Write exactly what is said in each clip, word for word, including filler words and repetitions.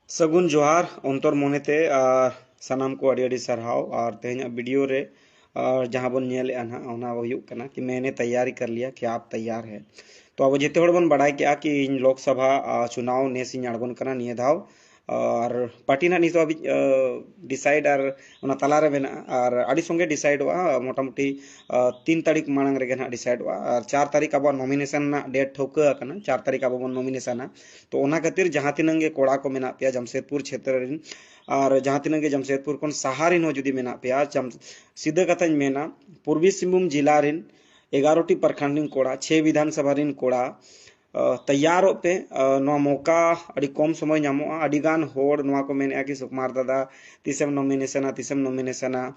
ᱥᱟᱹᱜᱩᱱ ᱡᱚᱦᱟᱨ ᱚᱱᱛᱚᱨ ᱢᱚᱱᱮᱛᱮ ᱟᱨ ᱥᱟᱱᱟᱢ ᱠᱚ ᱟᱹᱰᱤ ᱟᱹᱰᱤ ᱥᱟᱨᱦᱟᱣ᱾ ᱟᱨ ᱛᱮᱦᱮᱧᱟᱜ ᱵᱷᱤᱰᱤᱭᱳ ᱨᱮ ᱟᱨ ᱡᱟᱦᱟᱸ ᱵᱚᱱ ᱧᱮᱞᱮᱫᱼᱟ ᱱᱟᱦᱟᱜ, ᱚᱱᱟ ᱦᱩᱭᱩᱜ ᱠᱟᱱᱟ ᱠᱤ ᱢᱮᱭᱱᱮ ᱛᱟᱭᱭᱟᱨᱤ ᱠᱟᱨ ᱞᱤᱭᱟ, ᱠᱤ ᱟᱯ ᱛᱟᱭᱭᱟᱨ ᱦᱮ? ᱛᱚ ᱟᱵᱚ ᱡᱮᱛᱮ ᱦᱚᱲ ᱵᱚᱱ ᱵᱟᱲᱟᱭ ᱠᱮᱜᱼᱟ ᱠᱤ ᱤᱧ ᱞᱳᱠᱥᱚᱵᱷᱟ ᱟᱨ ᱪᱩᱱᱟᱣ ᱱᱮᱥ ᱤᱧ ᱟᱬᱜᱚᱱ ᱠᱟᱱᱟ ᱱᱤᱭᱟᱹ ᱫᱷᱟᱣ᱾ ᱟᱨ ᱯᱟᱨᱴᱤ ᱱᱟᱦᱟᱜ ᱱᱤᱛᱚᱜ ᱦᱟᱹᱵᱤᱡ ᱰᱤᱥᱟᱭᱤᱰ ᱟᱨ ᱚᱱᱟ ᱛᱟᱞᱟᱨᱮ ᱢᱮᱱᱟᱜᱼᱟ᱾ ᱟᱨ ᱟᱹᱰᱤ ᱥᱚᱸᱜᱮ ᱰᱤᱥᱟᱭᱤᱰᱚᱜᱼᱟ, ᱢᱚᱴᱟᱢᱩᱴᱤ ᱛᱤᱱ ᱛᱟᱹᱨᱤᱠᱷ ᱢᱟᱲᱟᱝ ᱨᱮᱜᱮ ᱱᱟᱦᱟᱜ ᱰᱤᱥᱟᱭᱤᱰᱚᱜᱼᱟ᱾ ᱟᱨ ᱪᱟᱨ ᱛᱟᱹᱨᱤᱠᱷ ᱟᱵᱚᱣᱟᱜ ᱱᱚᱢᱤᱱᱮᱥᱚᱱ ᱨᱮᱱᱟᱜ ᱰᱮᱴ ᱴᱷᱟᱹᱣᱠᱟᱹ ᱟᱠᱟᱱᱟ, ᱪᱟᱨ ᱛᱟᱹᱨᱤᱠᱷ ᱟᱵᱚ ᱵᱚᱱ ᱱᱚᱢᱤᱱᱮᱥᱚᱱᱟ᱾ ᱛᱚ ᱚᱱᱟ ᱠᱷᱟᱹᱛᱤᱨ ᱡᱟᱦᱟᱸ ᱛᱤᱱᱟᱹᱜ ᱜᱮ ᱠᱚᱲᱟ ᱠᱚ ᱢᱮᱱᱟᱜ ᱯᱮᱭᱟ ᱡᱟᱢᱥᱮᱫᱽᱯᱩᱨ ᱪᱷᱮᱛᱨᱚ ᱨᱮᱱ, ᱟᱨ ᱡᱟᱦᱟᱸ ᱛᱤᱱᱟᱹᱜ ᱜᱮ ᱡᱟᱢᱥᱮᱫᱽᱯᱩᱨ ᱠᱷᱚᱱ ᱥᱟᱦᱟ ᱨᱮᱱ ᱦᱚᱸ ᱡᱩᱫᱤ ᱢᱮᱱᱟᱜ ᱯᱮᱭᱟ, ᱡᱟᱢ-, ᱥᱤᱫᱷᱟᱹ ᱠᱟᱛᱷᱟᱧ ᱢᱮᱱᱟ, ᱯᱩᱨᱵᱤ ᱥᱤᱝᱵᱷᱩᱢ ᱡᱮᱞᱟ ᱨᱮᱱ ᱮᱜᱟᱨᱚ ᱴᱤ ᱯᱨᱚᱠᱷᱚᱸᱰ ᱨᱮᱱ ᱠᱚᱲᱟ, ᱪᱷᱮ ᱵᱤᱫᱷᱟᱱ ᱥᱚᱵᱷᱟ ᱨᱮᱱ ᱠᱚᱲᱟ, ᱛᱮᱭᱟᱨᱚᱜ ᱯᱮ᱾ ᱱᱚᱣᱟ ᱢᱚᱠᱟ ᱟᱹᱰᱤ ᱠᱚᱢ ᱥᱚᱢᱚᱭ ᱧᱟᱢᱚᱜᱼᱟ᱾ ᱟᱹᱰᱤ ᱜᱟᱱ ᱦᱚᱲ ᱱᱚᱣᱟ ᱠᱚ ᱢᱮᱱᱮᱫᱼᱟ ᱠᱤ ᱥᱩᱠᱩᱢᱟᱨ ᱫᱟᱫᱟ ᱛᱤᱥᱮᱢ ᱱᱚᱢᱤᱱᱮᱥᱚᱱᱟ, ᱛᱤᱥᱮᱢ ᱱᱚᱢᱤᱱᱮᱥᱚᱱᱟ?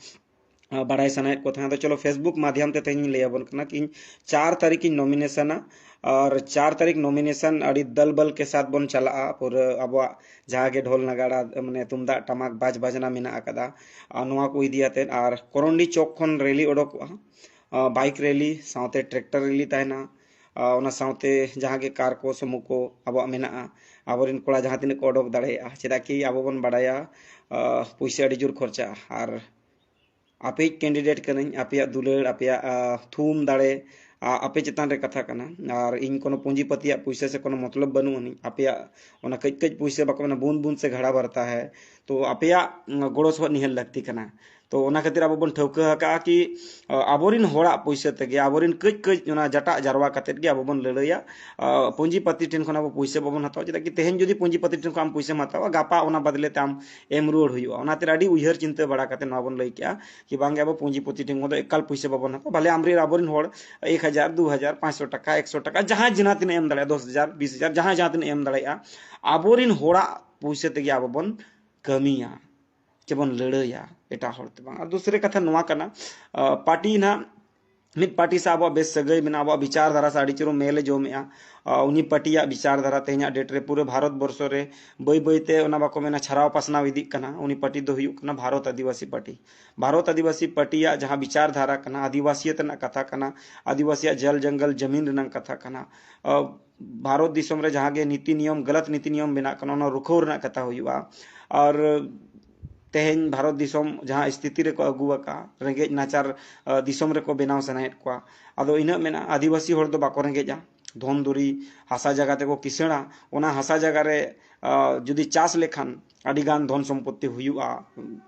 ᱵᱟᱲᱟᱭ ᱥᱟᱱᱟᱭᱮᱫ ᱠᱚ ᱛᱟᱦᱮᱸᱫ᱾ ᱟᱫᱚ ᱪᱚᱞᱚ, ᱯᱷᱮᱥᱵᱩᱠ ᱢᱟᱫᱽᱫᱷᱚᱢ ᱛᱮ ᱛᱮᱦᱮᱧ ᱤᱧ ᱞᱟᱹᱭ ᱟᱵᱚᱱ ᱠᱟᱱᱟ ᱠᱤ ᱤᱧ ᱪᱟᱨ ᱛᱟᱹᱨᱤᱠᱷ ᱤᱧ ᱱᱚᱢᱤᱱᱮᱥᱚᱱᱟ᱾ ᱟᱨ ᱪᱟᱨ ᱛᱟᱹᱨᱤᱠᱷ ᱱᱚᱢᱤᱱᱮᱥᱚᱱ ᱟᱹᱰᱤ ᱫᱟᱞ ᱵᱟᱞ ᱠᱮ ᱥᱟᱛᱷ ᱵᱚᱱ ᱪᱟᱞᱟᱜᱼᱟ᱾ ᱯᱩᱨᱟᱹ ᱟᱵᱚᱣᱟᱜ ᱡᱟᱦᱟᱸ ᱜᱮ ᱰᱷᱳᱞ ᱱᱟᱜᱟᱲᱟ, ᱢᱟᱱᱮ ᱛᱩᱢᱫᱟᱜ ᱴᱟᱢᱟᱠ ᱵᱟᱡᱽ ᱵᱟᱡᱽᱱᱟ ᱢᱮᱱᱟᱜ ᱟᱠᱟᱫᱟ, ᱟᱨ ᱱᱚᱣᱟ ᱠᱚ ᱤᱫᱤ ᱟᱛᱮᱫ᱾ ᱟᱨ ᱠᱚᱨᱚᱱᱰᱤ ᱪᱚᱠ ᱠᱷᱚᱱ ᱨᱮᱞᱤ ᱚᱰᱚᱠᱚᱜᱼᱟ, ᱵᱟᱭᱤᱠ ᱨᱮᱞᱤ ᱥᱟᱶᱛᱮ ᱴᱨᱟᱠᱴᱟᱨ ᱨᱮᱞᱤ ᱛᱟᱦᱮᱱᱟ᱾ ᱚᱱᱟ ᱥᱟᱶᱛᱮ ᱡᱟᱦᱟᱸ ᱜᱮ ᱠᱟᱨ ᱠᱚ, ᱥᱩᱢᱩ ᱠᱚ ᱟᱵᱚᱣᱟᱜ ᱢᱮᱱᱟᱜᱼᱟ, ᱟᱵᱚᱨᱮᱱ ᱠᱚᱲᱟ ᱡᱟᱦᱟᱸ ᱛᱤᱱᱟᱹᱜ ᱠᱚ ᱚᱰᱚᱠ ᱫᱟᱲᱮᱭᱟᱜᱼᱟ, ᱪᱮᱫᱟᱜ ᱠᱤ ᱟᱵᱚ ᱵᱚᱱ ᱵᱟᱲᱟᱭᱟ ᱯᱩᱭᱥᱟᱹ ᱟᱹᱰᱤ ᱡᱳᱨ ᱠᱷᱚᱨᱪᱟᱜᱼᱟ᱾ ᱟᱨ ᱟᱯᱮᱭᱤᱡ ᱠᱮᱱᱰᱤᱰᱮᱴ ᱠᱟᱹᱱᱟᱹᱧ, ᱟᱯᱮᱭᱟᱜ ᱫᱩᱞᱟᱹᱲ, ᱟᱯᱮᱭᱟᱜ ᱛᱷᱩᱢ ᱫᱟᱲᱮ ᱟᱯᱮ ᱪᱮᱛᱟᱱ ᱨᱮ ᱠᱟᱛᱷᱟ ᱠᱟᱱᱟ᱾ ᱟᱨ ᱤᱧ ᱠᱳᱱᱳ ᱯᱩᱸᱡᱤ ᱯᱟᱹᱛᱤᱭᱟᱜ ᱯᱩᱭᱥᱟᱹ ᱥᱮ ᱠᱳᱱᱳ ᱢᱚᱛᱞᱚᱵ ᱵᱟᱹᱱᱩᱜ ᱟᱹᱱᱤᱡ᱾ ᱟᱯᱮᱭᱟᱜ ᱚᱱᱟ ᱠᱟᱹᱡ ᱠᱟᱹᱡ ᱯᱩᱭᱥᱟᱹ, ᱵᱟᱠᱚ ᱢᱮᱱᱟ ᱵᱩᱱ ᱵᱩᱱ ᱥᱮ ᱜᱷᱟᱲᱟ ᱵᱟᱨᱛᱟ ᱦᱮ, ᱛᱚ ᱟᱯᱮᱭᱟᱜ ᱜᱚᱲᱚ ᱥᱚᱦᱚᱫ ᱱᱤᱦᱟᱹᱛ ᱞᱟᱹᱠᱛᱤ ᱠᱟᱱᱟ᱾ ᱛᱚ ᱚᱱᱟ ᱠᱷᱟᱹᱛᱤᱨ ᱟᱵᱚ ᱵᱚᱱ ᱴᱷᱟᱹᱣᱠᱟᱹ ᱟᱠᱟᱫᱼᱟ ᱠᱤ ᱟᱵᱚᱨᱮᱱ ᱦᱚᱲᱟᱜ ᱯᱩᱭᱥᱟᱹ ᱛᱮᱜᱮ, ᱟᱵᱚᱨᱮᱱ ᱠᱟᱹᱡ ᱠᱟᱹᱡ ᱚᱱᱟ ᱡᱟᱴᱟᱜ ᱡᱟᱨᱣᱟ ᱠᱟᱛᱮᱫ ᱜᱮ ᱟᱵᱚ ᱵᱚᱱ ᱞᱟᱹᱲᱦᱟᱹᱭᱟ᱾ ᱯᱩᱸᱡᱤ ᱯᱟᱹᱛᱤ ᱴᱷᱮᱱ ᱠᱷᱚᱱ ᱟᱵᱚ ᱯᱩᱭᱥᱟᱹ ᱵᱟᱵᱚᱱ ᱦᱟᱛᱟᱣᱟ, ᱪᱮᱫᱟᱜ ᱠᱤ ᱛᱮᱦᱮᱧ ᱡᱩᱫᱤ ᱯᱩᱸᱡᱤ ᱯᱟᱹᱛᱤ ᱴᱷᱮᱱ ᱠᱷᱚᱱ ᱟᱢ ᱯᱩᱭᱥᱟᱹᱢ ᱦᱟᱛᱟᱣᱟ, ᱜᱟᱯᱟ ᱚᱱᱟ ᱵᱟᱫᱞᱮ ᱛᱮ ᱟᱢ ᱮᱢ ᱨᱩᱣᱟᱹᱲ ᱦᱩᱭᱩᱜᱼᱟ᱾ ᱚᱱᱟᱛᱮ ᱟᱹᱰᱤ ᱩᱭᱦᱟᱹᱨ ᱪᱤᱱᱛᱟᱹ ᱵᱟᱲᱟ ᱠᱟᱛᱮ ᱱᱚᱣᱟ ᱵᱚᱱ ᱞᱟᱹᱭ ᱠᱮᱜᱼᱟ ᱠᱤ ᱵᱟᱝᱜᱮ ᱟᱵᱚ ᱯᱩᱸᱡᱤ ᱯᱟᱹᱛᱤ ᱴᱷᱮᱱ ᱠᱷᱚᱱ ᱫᱚ ᱮᱠᱟᱞ ᱯᱩᱭᱥᱟᱹ ᱵᱟᱵᱚᱱ ᱦᱟᱛᱟᱣᱟ᱾ ᱵᱷᱟᱞᱮ ᱟᱢᱨᱮᱱ ᱟᱵᱚᱨᱮᱱ ᱦᱚᱲ ᱮᱠ ᱦᱟᱡᱟᱨ, ᱫᱩ ᱦᱟᱡᱟᱨ, ᱯᱟᱸᱪᱥᱚ ᱴᱟᱠᱟ, ᱮᱠᱥᱚ ᱴᱟᱠᱟ, ᱡᱟᱦᱟᱸᱭ ᱡᱟᱦᱟᱸ ᱛᱤᱱᱟᱹᱜ ᱮᱢ ᱫᱟᱲᱮᱭᱟᱜᱼᱟ, ᱫᱚᱥ ᱦᱟᱡᱟᱨ, ᱵᱤᱥ ᱦᱟᱡᱟᱨ, ᱡᱟᱦᱟᱸᱭ ᱡᱟᱦᱟᱸ ᱛᱤᱱᱟᱹᱜ ᱮᱢ ᱫᱟᱲᱮᱭᱟᱜᱼᱟ, ᱟᱵᱚᱨᱮᱱ ᱦᱚᱲᱟᱜ ᱯᱩᱭᱥᱟᱹ ᱛᱮᱜᱮ ᱟᱵᱚ ᱵᱚᱱ ᱠᱟᱹᱢᱤᱭᱟ, ᱪᱮᱵᱚᱱ ᱞᱟᱹᱲᱦᱟᱹᱭᱟ, ᱮᱴᱟᱜ ᱦᱚᱲ ᱛᱮ ᱵᱟᱝ᱾ ᱟᱨ ᱫᱩᱥᱨᱮ ᱠᱟᱛᱷᱟ ᱱᱚᱣᱟ ᱠᱟᱱᱟ, ᱯᱟᱨᱴᱤ ᱱᱟᱦᱟᱜ ᱢᱤᱫ ᱯᱟᱨᱴᱤ ᱥᱟᱶ ᱟᱵᱚᱣᱟᱜ ᱵᱮᱥ ᱥᱟᱹᱜᱟᱹᱭ ᱢᱮᱱᱟᱜᱼᱟ, ᱟᱵᱚᱣᱟᱜ ᱵᱤᱪᱟᱨ ᱫᱷᱟᱨᱟ ᱥᱮ ᱟᱹᱰᱤ ᱪᱩᱨᱩ ᱢᱮᱞ ᱮ ᱡᱚᱢᱮᱜᱼᱟ, ᱩᱱᱤ ᱯᱟᱨᱴᱤᱭᱟᱜ ᱵᱤᱪᱟᱨ ᱫᱷᱟᱨᱟ ᱛᱮᱦᱮᱧᱟᱜ ᱰᱮᱴ ᱨᱮ ᱯᱩᱨᱟᱹ ᱵᱷᱟᱨᱚᱛ ᱵᱚᱨᱥᱚ ᱨᱮ ᱵᱟᱹᱭ ᱵᱟᱹᱭ ᱛᱮ ᱚᱱᱟ ᱵᱟᱠᱚ ᱢᱮᱱᱟ ᱪᱷᱟᱨᱟᱣ ᱯᱟᱥᱱᱟᱣ ᱤᱫᱤᱜ ᱠᱟᱱᱟ᱾ ᱩᱱᱤ ᱯᱟᱨᱴᱤ ᱫᱚ ᱦᱩᱭᱩᱜ ᱠᱟᱱᱟ ᱵᱷᱟᱨᱚᱛ ᱟᱹᱫᱤᱵᱟᱹᱥᱤ ᱯᱟᱨᱴᱤ᱾ ᱵᱷᱟᱨᱚᱛ ᱟᱹᱫᱤᱵᱟᱹᱥᱤ ᱯᱟᱨᱴᱤᱭᱟᱜ ᱡᱟᱦᱟᱸ ᱵᱤᱪᱟᱨ ᱫᱷᱟᱨᱟ ᱠᱟᱱᱟ, ᱟᱹᱫᱤᱵᱟᱹᱥᱤᱭᱟᱹᱛ ᱨᱮᱱᱟᱜ ᱠᱟᱛᱷᱟ ᱠᱟᱱᱟ, ᱟᱹᱫᱤᱵᱟᱹᱥᱤᱭᱟᱜ ᱡᱚᱞ ᱡᱚᱝᱜᱚᱞ ᱡᱟᱢᱤᱱ ᱨᱮᱱᱟᱜ ᱠᱟᱛᱷᱟ ᱠᱟᱱᱟ, ᱵᱷᱟᱨᱚᱛ ᱫᱤᱥᱚᱢ ᱨᱮ ᱡᱟᱦᱟᱸ ᱜᱮ ᱱᱤᱛᱤ ᱱᱤᱭᱚᱢ, ᱜᱟᱞᱟᱛ ᱱᱤᱛᱤ ᱱᱤᱭᱚᱢ ᱵᱮᱱᱟᱜ ᱠᱟᱱᱟ, ᱚᱱᱟ ᱨᱩᱠᱷᱟᱹᱣ ᱨᱮᱱᱟᱜ ᱠᱟᱛᱷᱟ ᱦᱩᱭᱩᱜᱼᱟ᱾ ᱟᱨ ᱛᱮᱦᱮᱧ ᱵᱷᱟᱨᱚᱛ ᱫᱤᱥᱚᱢ ᱡᱟᱦᱟᱸ ᱥᱛᱷᱤᱛᱤ ᱨᱮᱠᱚ ᱟᱹᱜᱩ ᱟᱠᱟᱫᱼᱟ, ᱨᱮᱸᱜᱮᱡ ᱱᱟᱪᱟᱨ ᱫᱤᱥᱚᱢ ᱨᱮᱠᱚ ᱵᱮᱱᱟᱣ ᱥᱟᱱᱟᱭᱮᱫ ᱠᱚᱣᱟ᱾ ᱟᱫᱚ ᱤᱱᱟᱹᱜ ᱢᱮᱱᱟ, ᱟᱹᱫᱤᱵᱟᱹᱥᱤ ᱦᱚᱲ ᱫᱚ ᱵᱟᱠᱚ ᱨᱮᱸᱜᱮᱡᱼᱟ, ᱫᱷᱚᱱ ᱫᱩᱨᱤ ᱦᱟᱥᱟ ᱡᱟᱭᱜᱟ ᱛᱮᱠᱚ ᱠᱤᱥᱟᱹᱬᱟ᱾ ᱚᱱᱟ ᱦᱟᱥᱟ ᱡᱟᱭᱜᱟ ᱨᱮ ᱡᱩᱫᱤ ᱪᱟᱥ ᱞᱮᱠᱷᱟᱱ ᱟᱹᱰᱤ ᱜᱟᱱ ᱫᱷᱚᱱ ᱥᱚᱢᱯᱚᱛᱛᱤ ᱦᱩᱭᱩᱜᱼᱟ,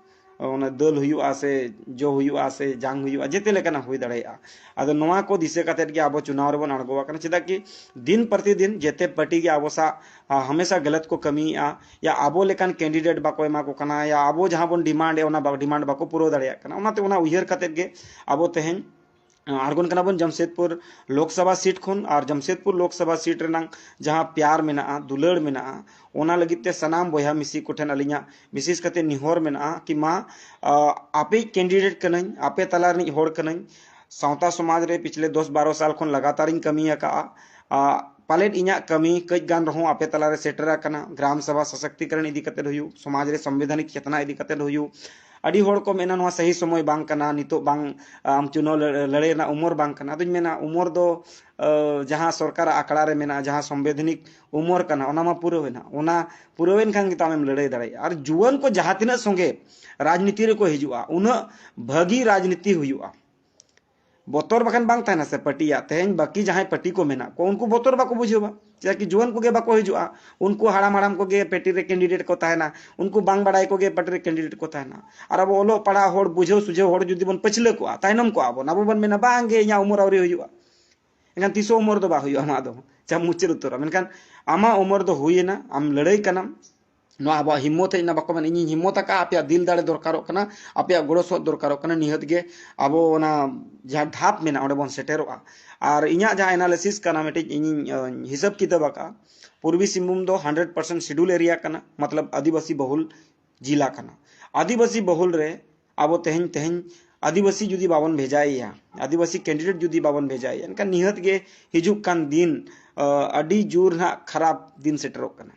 ᱚᱱᱟ ᱫᱟᱹᱞ ᱦᱩᱭᱩᱜᱼᱟ ᱥᱮ ᱡᱚ ᱦᱩᱭᱩᱜᱼᱟ ᱥᱮ ᱡᱟᱝ ᱦᱩᱭᱩᱜᱼᱟ, ᱡᱮᱛᱮ ᱞᱮᱠᱟᱱᱟᱜ ᱦᱩᱭ ᱫᱟᱲᱮᱭᱟᱜᱼᱟ᱾ ᱟᱫᱚ ᱱᱚᱣᱟ ᱠᱚ ᱫᱤᱥᱟᱹ ᱠᱟᱛᱮᱫ ᱜᱮ ᱟᱵᱚ ᱪᱩᱱᱟᱣ ᱨᱮᱵᱚᱱ ᱟᱬᱜᱚ ᱟᱠᱟᱱᱟ᱾ ᱪᱮᱫᱟᱜ ᱠᱤ ᱫᱤᱱ ᱯᱨᱚᱛᱤᱫᱤᱱ ᱡᱮᱛᱮ ᱯᱟᱨᱴᱤ ᱜᱮ ᱟᱵᱚ ᱥᱟᱶ ᱦᱟᱢᱮᱥᱟ ᱜᱟᱞᱟᱛ ᱠᱚ ᱠᱟᱹᱢᱤᱭᱮᱫᱼᱟ, ᱭᱟ ᱟᱵᱚ ᱞᱮᱠᱟᱱ ᱠᱮᱱᱰᱤᱰᱮᱴ ᱵᱟᱠᱚ ᱮᱢᱟ ᱠᱚ ᱠᱟᱱᱟ, ᱭᱟ ᱟᱵᱚ ᱡᱟᱦᱟᱸ ᱵᱚᱱ ᱰᱤᱢᱟᱱᱰ ᱮᱫ ᱚᱱᱟ ᱰᱤᱢᱟᱱᱰ ᱵᱟᱠᱚ ᱯᱩᱨᱟᱹᱣ ᱫᱟᱲᱮᱭᱟᱜ ᱠᱟᱱᱟ᱾ ᱚᱱᱟᱛᱮ ᱚᱱᱟ ᱩᱭᱦᱟᱹᱨ ᱠᱟᱛᱮᱫ ᱜᱮ ᱟᱵᱚ ᱛᱮᱦᱮᱧ ᱟᱬᱜᱚᱱ ᱠᱟᱱᱟ ᱵᱚᱱ ᱡᱟᱢᱥᱮᱫᱽᱯᱩᱨ ᱞᱳᱠᱥᱚᱵᱷᱟ ᱥᱤᱴ ᱠᱷᱚᱱ᱾ ᱟᱨ ᱡᱟᱢᱥᱮᱫᱽᱯᱩᱨ ᱞᱳᱠᱥᱚᱵᱷᱟ ᱥᱤᱴ ᱨᱮᱱᱟᱜ ᱡᱟᱦᱟᱸ ᱯᱮᱭᱟᱨ ᱢᱮᱱᱟᱜᱼᱟ, ᱫᱩᱞᱟᱹᱲ ᱢᱮᱱᱟᱜᱼᱟ, ᱚᱱᱟ ᱞᱟᱹᱜᱤᱫ ᱛᱮ ᱥᱟᱱᱟᱢ ᱵᱚᱭᱦᱟ ᱢᱤᱥᱤ ᱠᱚᱴᱷᱮᱱ ᱟᱹᱞᱤᱧᱟᱜ ᱵᱤᱥᱮᱥ ᱠᱟᱛᱮ ᱱᱮᱦᱚᱨ ᱢᱮᱱᱟᱜᱼᱟ ᱠᱤ ᱢᱟ, ᱟᱯᱮᱭᱤᱡ ᱠᱮᱱᱰᱤᱰᱮᱴ ᱠᱟᱹᱱᱟᱹᱧ, ᱟᱯᱮ ᱛᱟᱞᱟ ᱨᱤᱱᱤᱡ ᱦᱚᱲ ᱠᱟᱹᱱᱟᱹᱧ, ᱥᱟᱶᱛᱟ ᱥᱚᱢᱟᱡᱽ ᱨᱮ ᱯᱤᱪᱷᱞᱮ ᱫᱚᱥ ᱵᱟᱨᱚ ᱥᱟᱞ ᱠᱷᱚᱱ ᱞᱟᱜᱟᱛᱟᱨᱤᱧ ᱠᱟᱹᱢᱤ ᱟᱠᱟᱫᱼᱟ᱾ ᱯᱟᱞᱮᱫ ᱤᱧᱟᱹᱜ ᱠᱟᱹᱢᱤ ᱠᱟᱹᱡ ᱜᱟᱱ ᱨᱮᱦᱚᱸ ᱟᱯᱮ ᱛᱟᱞᱟᱨᱮ ᱥᱮᱴᱮᱨ ᱟᱠᱟᱱᱟ᱾ ᱜᱨᱟᱢ ᱥᱚᱵᱷᱟ ᱥᱚᱥᱚᱠᱛᱤᱠᱚᱨᱚᱱ ᱤᱫᱤ ᱠᱟᱛᱮᱫ ᱦᱩᱭᱩᱜ, ᱥᱚᱢᱟᱡᱽ ᱨᱮ ᱥᱚᱝᱵᱤᱫᱷᱟᱱᱤᱠ ᱪᱮᱛᱱᱟ ᱤᱫᱤ ᱠᱟᱛᱮᱫ ᱦᱩᱭᱩᱜ, ᱟᱹᱰᱤ ᱦᱚᱲ ᱠᱚ ᱢᱮᱱᱟ ᱱᱚᱣᱟ ᱥᱟᱹᱦᱤ ᱥᱚᱢᱚᱭ ᱵᱟᱝ ᱠᱟᱱᱟ, ᱱᱤᱛᱚᱜ ᱵᱟᱝ, ᱟᱢ ᱪᱩᱱᱟᱣ ᱞᱟᱹᱲᱦᱟᱹᱭ ᱨᱮᱱᱟᱜ ᱩᱢᱚᱨ ᱵᱟᱝ ᱠᱟᱱᱟ᱾ ᱟᱫᱚᱧ ᱢᱮᱱᱟ ᱩᱢᱚᱨ ᱫᱚ ᱡᱟᱦᱟᱸ ᱥᱚᱨᱠᱟᱨᱟᱜ ᱟᱠᱷᱲᱟ ᱨᱮ ᱢᱮᱱᱟᱜᱼᱟ, ᱡᱟᱦᱟᱸ ᱥᱚᱝᱵᱤᱫᱷᱟᱱᱤᱠ ᱩᱢᱚᱨ ᱠᱟᱱᱟ, ᱚᱱᱟ ᱢᱟ ᱯᱩᱨᱟᱹᱣ ᱮᱱᱟ᱾ ᱚᱱᱟ ᱯᱩᱨᱟᱹᱣ ᱮᱱ ᱠᱷᱟᱱ ᱜᱮ ᱛᱚ ᱟᱢᱮᱢ ᱞᱟᱹᱲᱦᱟᱹᱭ ᱫᱟᱲᱮᱭᱟᱜᱼᱟ᱾ ᱟᱨ ᱡᱩᱣᱟᱹᱱ ᱠᱚ ᱡᱟᱦᱟᱸ ᱛᱤᱱᱟᱹᱜ ᱥᱚᱸᱜᱮ ᱨᱟᱡᱽᱱᱤᱛᱤ ᱨᱮᱠᱚ ᱦᱤᱡᱩᱜᱼᱟ, ᱩᱱᱟᱹᱜ ᱵᱷᱟᱹᱜᱤ ᱨᱟᱡᱽᱱᱤᱛᱤ ᱦᱩᱭᱩᱜᱼᱟ᱾ ᱵᱚᱛᱚᱨ ᱵᱟᱠᱷᱟᱱ ᱵᱟᱝ ᱛᱟᱦᱮᱱᱟ ᱥᱮ ᱯᱟᱹᱴᱤᱭᱟᱜ᱾ ᱛᱮᱦᱮᱧ ᱵᱟᱹᱠᱤ ᱡᱟᱦᱟᱸᱭ ᱯᱟᱹᱴᱤ ᱠᱚ ᱢᱮᱱᱟᱜ ᱠᱚᱣᱟ, ᱩᱱᱠᱩ ᱵᱚᱛᱚᱨ ᱵᱟᱠᱚ ᱵᱩᱡᱷᱟᱹᱣᱟ᱾ ᱪᱮᱫᱟᱜ ᱠᱤ ᱡᱩᱣᱟᱹᱱ ᱠᱚᱜᱮ ᱵᱟᱠᱚ ᱦᱤᱡᱩᱜᱼᱟ, ᱩᱱᱠᱩ ᱦᱟᱲᱟᱢ ᱦᱟᱲᱟᱢ ᱠᱚᱜᱮ ᱯᱟᱹᱴᱤ ᱨᱮ ᱠᱮᱱᱰᱤᱰᱮᱴ ᱠᱚ ᱛᱟᱦᱮᱱᱟ, ᱩᱱᱠᱩ ᱵᱟᱝ ᱵᱟᱲᱟᱭ ᱠᱚᱜᱮ ᱯᱟᱹᱴᱤ ᱨᱮ ᱠᱮᱱᱰᱤᱰᱮᱴ ᱠᱚ ᱛᱟᱦᱮᱱᱟ᱾ ᱟᱨ ᱟᱵᱚ ᱚᱞᱚᱜ ᱯᱟᱲᱦᱟᱣ ᱦᱚᱲ, ᱵᱩᱡᱷᱟᱹᱣ ᱥᱩᱡᱷᱟᱹᱣ ᱦᱚᱲ ᱡᱩᱫᱤ ᱵᱚᱱ ᱯᱟᱹᱪᱷᱞᱟᱹ ᱠᱚᱜᱼᱟ, ᱛᱟᱭᱱᱚᱢ ᱠᱚᱜᱼᱟ ᱵᱚᱱ, ᱟᱵᱚ ᱵᱚᱱ ᱢᱮᱱᱟ ᱵᱟᱝ ᱜᱮ, ᱤᱧᱟᱹᱜ ᱩᱢᱮᱨ ᱟᱹᱣᱨᱤ ᱦᱩᱭᱩᱜᱼᱟ᱾ ᱮᱱᱠᱷᱟᱱ ᱛᱤᱥ ᱦᱚᱸ ᱩᱢᱮᱨ ᱫᱚ ᱵᱟᱝ ᱦᱩᱭᱩᱜᱼᱟ ᱟᱢᱟᱜ ᱫᱚ, ᱪᱟᱢ ᱢᱩᱪᱟᱹᱫ ᱩᱛᱟᱹᱨᱟ᱾ ᱢᱮᱱᱠᱷᱟᱱ ᱟᱢᱟᱜ ᱩᱢᱮᱨ ᱫᱚ ᱦᱩᱭᱮᱱᱟ, ᱟᱢ ᱞᱟᱹᱲᱦᱟᱹᱭ ᱠᱟᱱᱟᱢ, ᱱᱚᱣᱟ ᱟᱵᱚᱣᱟᱜ ᱦᱤᱢᱢᱚᱛ ᱦᱮᱡ ᱮᱱᱟ, ᱵᱟᱠᱚ ᱢᱮᱱᱟ ᱤᱧᱤᱧ ᱦᱤᱢᱢᱚᱛ ᱟᱠᱟᱫᱼᱟ, ᱟᱯᱮᱭᱟᱜ ᱫᱤᱞ ᱫᱟᱲᱮ ᱫᱚᱨᱠᱟᱨᱚᱜ ᱠᱟᱱᱟ, ᱟᱯᱮᱭᱟᱜ ᱜᱚᱲᱚ ᱥᱚᱦᱚᱫ ᱫᱚᱨᱠᱟᱨᱚᱜ ᱠᱟᱱᱟ, ᱱᱤᱦᱟᱹᱛ ᱜᱮ ᱟᱵᱚ ᱚᱱᱟ ᱡᱟᱦᱟᱸ ᱫᱷᱟᱯ ᱢᱮᱱᱟᱜᱼᱟ ᱚᱸᱰᱮ ᱵᱚᱱ ᱥᱮᱴᱮᱨᱚᱜᱼᱟ᱾ ᱟᱨ ᱤᱧᱟᱹᱜ ᱡᱟᱦᱟᱸ ᱮᱱᱟᱞᱤᱥᱤᱥ ᱠᱟᱱᱟ, ᱢᱤᱫᱴᱤᱡ ᱤᱧᱤᱧ ᱦᱤᱥᱟᱹᱵ ᱠᱤᱛᱟᱹᱵ ᱟᱠᱟᱫᱼᱟ, ᱯᱩᱨᱵᱤ ᱥᱤᱝᱵᱷᱩᱢ ᱫᱚ ᱦᱟᱱᱰᱨᱮᱰ ᱯᱟᱨᱥᱮᱱᱴ ᱥᱤᱰᱩᱞ ᱮᱨᱤᱭᱟ ᱠᱟᱱᱟ, ᱢᱚᱛᱞᱚᱵ ᱟᱹᱫᱤᱵᱟᱹᱥᱤ ᱵᱚᱦᱩᱞ ᱡᱤᱞᱟ ᱠᱟᱱᱟ᱾ ᱟᱹᱫᱤᱵᱟᱹᱥᱤ ᱵᱚᱦᱩᱞ ᱨᱮ ᱟᱵᱚ ᱛᱮᱦᱮᱧ ᱛᱮᱦᱮᱧ ᱟᱹᱫᱤᱵᱟᱹᱥᱤ ᱡᱩᱫᱤ ᱵᱟᱵᱚᱱ ᱵᱷᱮᱡᱟᱭᱮᱭᱟ, ᱟᱹᱫᱤᱵᱟᱹᱥᱤ ᱠᱮᱱᱰᱤᱰᱮᱴ ᱡᱩᱫᱤ ᱵᱟᱵᱚᱱ ᱵᱷᱮᱡᱟᱭᱮᱭᱟ, ᱮᱱᱠᱷᱟᱱ ᱱᱤᱦᱟᱹᱛ ᱜᱮ ᱦᱤᱡᱩᱜ ᱠᱟᱱ ᱫᱤᱱ, ᱟᱹᱰᱤ ᱡᱳᱨ ᱱᱟᱦᱟᱜ ᱠᱷᱟᱨᱟᱯ ᱫᱤᱱ ᱥᱮᱴᱮᱨᱚᱜ ᱠᱟᱱᱟ᱾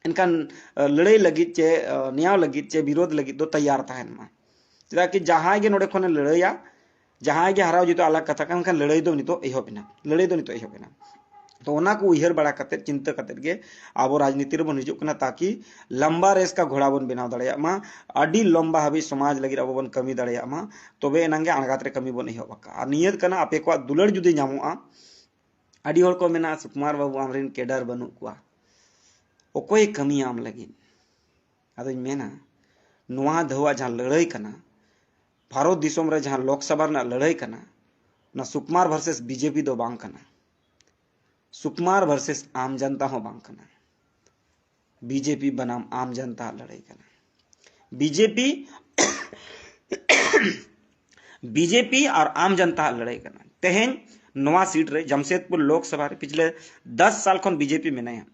ᱮᱱᱠᱷᱟᱱ ᱞᱟᱹᱲᱟᱹᱭ ᱞᱟᱹᱜᱤᱫ ᱪᱮ ᱱᱮᱭᱟᱣ ᱞᱟᱹᱜᱤᱫ ᱪᱮ ᱵᱤᱨᱳᱫᱷ ᱞᱟᱹᱜᱤᱫ ᱫᱚ ᱛᱟᱭᱟᱨ ᱛᱟᱦᱮᱱ ᱢᱟ᱾ ᱪᱮᱫᱟᱜ ᱠᱤ ᱡᱟᱦᱟᱸᱭ ᱜᱮ ᱱᱚᱰᱮ ᱠᱷᱚᱱᱮ ᱞᱟᱹᱲᱟᱹᱭᱟ, ᱡᱟᱦᱟᱸᱭ ᱜᱮ ᱦᱟᱨᱟᱣ ᱡᱤᱛᱟᱹᱣ ᱟᱞᱟᱜᱽ ᱠᱟᱛᱷᱟ ᱠᱟᱱ ᱠᱷᱟᱱ, ᱞᱟᱹᱲᱟᱹᱭ ᱫᱚ ᱱᱤᱛᱚᱜ ᱮᱦᱚᱵ ᱮᱱᱟ᱾ ᱞᱟᱹᱲᱟᱹᱭ ᱫᱚ ᱱᱤᱛᱚᱜ ᱮᱦᱚᱵ ᱮᱱᱟ᱾ ᱛᱚ ᱚᱱᱟ ᱠᱚ ᱩᱭᱦᱟᱹᱨ ᱵᱟᱲᱟ ᱠᱟᱛᱮᱫ, ᱪᱤᱱᱛᱟᱹ ᱠᱟᱛᱮᱫ ᱜᱮ ᱟᱵᱚ ᱨᱟᱡᱽᱱᱤᱛᱤ ᱨᱮᱵᱚᱱ ᱦᱤᱡᱩᱜ ᱠᱟᱱᱟ, ᱛᱟᱠᱤ ᱞᱟᱢᱵᱟ ᱨᱮᱥ ᱠᱟ ᱜᱷᱚᱲᱟ ᱵᱚᱱ ᱵᱮᱱᱟᱣ ᱫᱟᱲᱮᱭᱟᱜ ᱢᱟ, ᱟᱹᱰᱤ ᱞᱚᱢᱵᱟ ᱦᱟᱹᱵᱤᱡ ᱥᱚᱢᱟᱡᱽ ᱞᱟᱹᱜᱤᱫ ᱟᱵᱚ ᱵᱚᱱ ᱠᱟᱹᱢᱤ ᱫᱟᱲᱮᱭᱟᱜ ᱢᱟ᱾ ᱛᱚᱵᱮ ᱮᱱᱟᱝ ᱜᱮ ᱟᱬᱜᱟᱛ ᱨᱮ ᱠᱟᱹᱢᱤ ᱵᱚᱱ ᱮᱦᱚᱵ ᱟᱠᱟᱫᱼᱟ᱾ ᱟᱨ ᱱᱤᱭᱟᱹ ᱠᱟᱱᱟ, ᱟᱯᱮ ᱠᱚᱣᱟᱜ ᱫᱩᱞᱟᱹᱲ ᱡᱩᱫᱤ ᱧᱟᱢᱚᱜᱼᱟ, ᱟᱹᱰᱤ ᱦᱚᱲ ᱠᱚ ᱢᱮᱱᱟ, "ᱥᱩᱠᱩᱢᱟᱨ ᱵᱟᱹᱵᱩ, ᱟᱢᱨᱮᱱ ᱠᱮᱰᱟᱨ ᱵᱟᱹᱱᱩᱜ ᱠᱚᱣᱟ, ᱚᱠᱚᱭᱮ ᱠᱟᱹᱢᱤᱭᱟ ᱟᱢ ᱞᱟᱹᱜᱤᱫ?" ᱟᱫᱚᱧ ᱢᱮᱱᱟ, ᱱᱚᱣᱟ ᱫᱷᱟᱣᱟᱜ ᱡᱟᱦᱟᱸ ᱞᱟᱹᱲᱦᱟᱹᱭ ᱠᱟᱱᱟ, ᱵᱷᱟᱨᱚᱛ ᱫᱤᱥᱚᱢ ᱨᱮ ᱡᱟᱦᱟᱸ ᱞᱳᱠᱥᱚᱵᱷᱟ ᱨᱮᱱᱟᱜ ᱞᱟᱹᱲᱦᱟᱹᱭ ᱠᱟᱱᱟ, ᱚᱱᱟ ᱥᱩᱠᱩᱢᱟᱨ ᱵᱷᱟᱨᱥᱮᱥ ᱵᱤᱡᱮᱯᱤ ᱫᱚ ᱵᱟᱝ ᱠᱟᱱᱟ᱾ ᱥᱩᱠᱩᱢᱟᱨ ᱵᱷᱟᱨᱥᱮᱥ ᱟᱢ ᱡᱟᱱᱛᱟ ᱦᱚᱸ ᱵᱟᱝ ᱠᱟᱱᱟ᱾ ᱵᱤᱡᱮᱯᱤ ᱵᱟᱱᱟᱢ ᱟᱢ ᱡᱟᱱᱛᱟ ᱞᱟᱹᱲᱦᱟᱹᱭ ᱠᱟᱱᱟ᱾ ᱵᱤᱡᱮᱯᱤ ᱵᱤᱡᱮᱯᱤ ᱟᱨ ᱟᱢ ᱡᱟᱱᱛᱟ ᱞᱟᱹᱲᱦᱟᱹᱭ ᱠᱟᱱᱟ᱾ ᱛᱮᱦᱮᱧ ᱱᱚᱣᱟ ᱥᱤᱴ ᱨᱮ, ᱡᱟᱢᱥᱮᱫᱽᱯᱩᱨ ᱞᱳᱠᱥᱚᱵᱷᱟ ᱨᱮ, ᱯᱤᱪᱷᱞᱮ ᱫᱟᱥ ᱥᱟᱞ ᱠᱷᱚᱱ ᱵᱤᱡᱮᱯᱤ ᱢᱮᱱᱟᱭᱟ᱾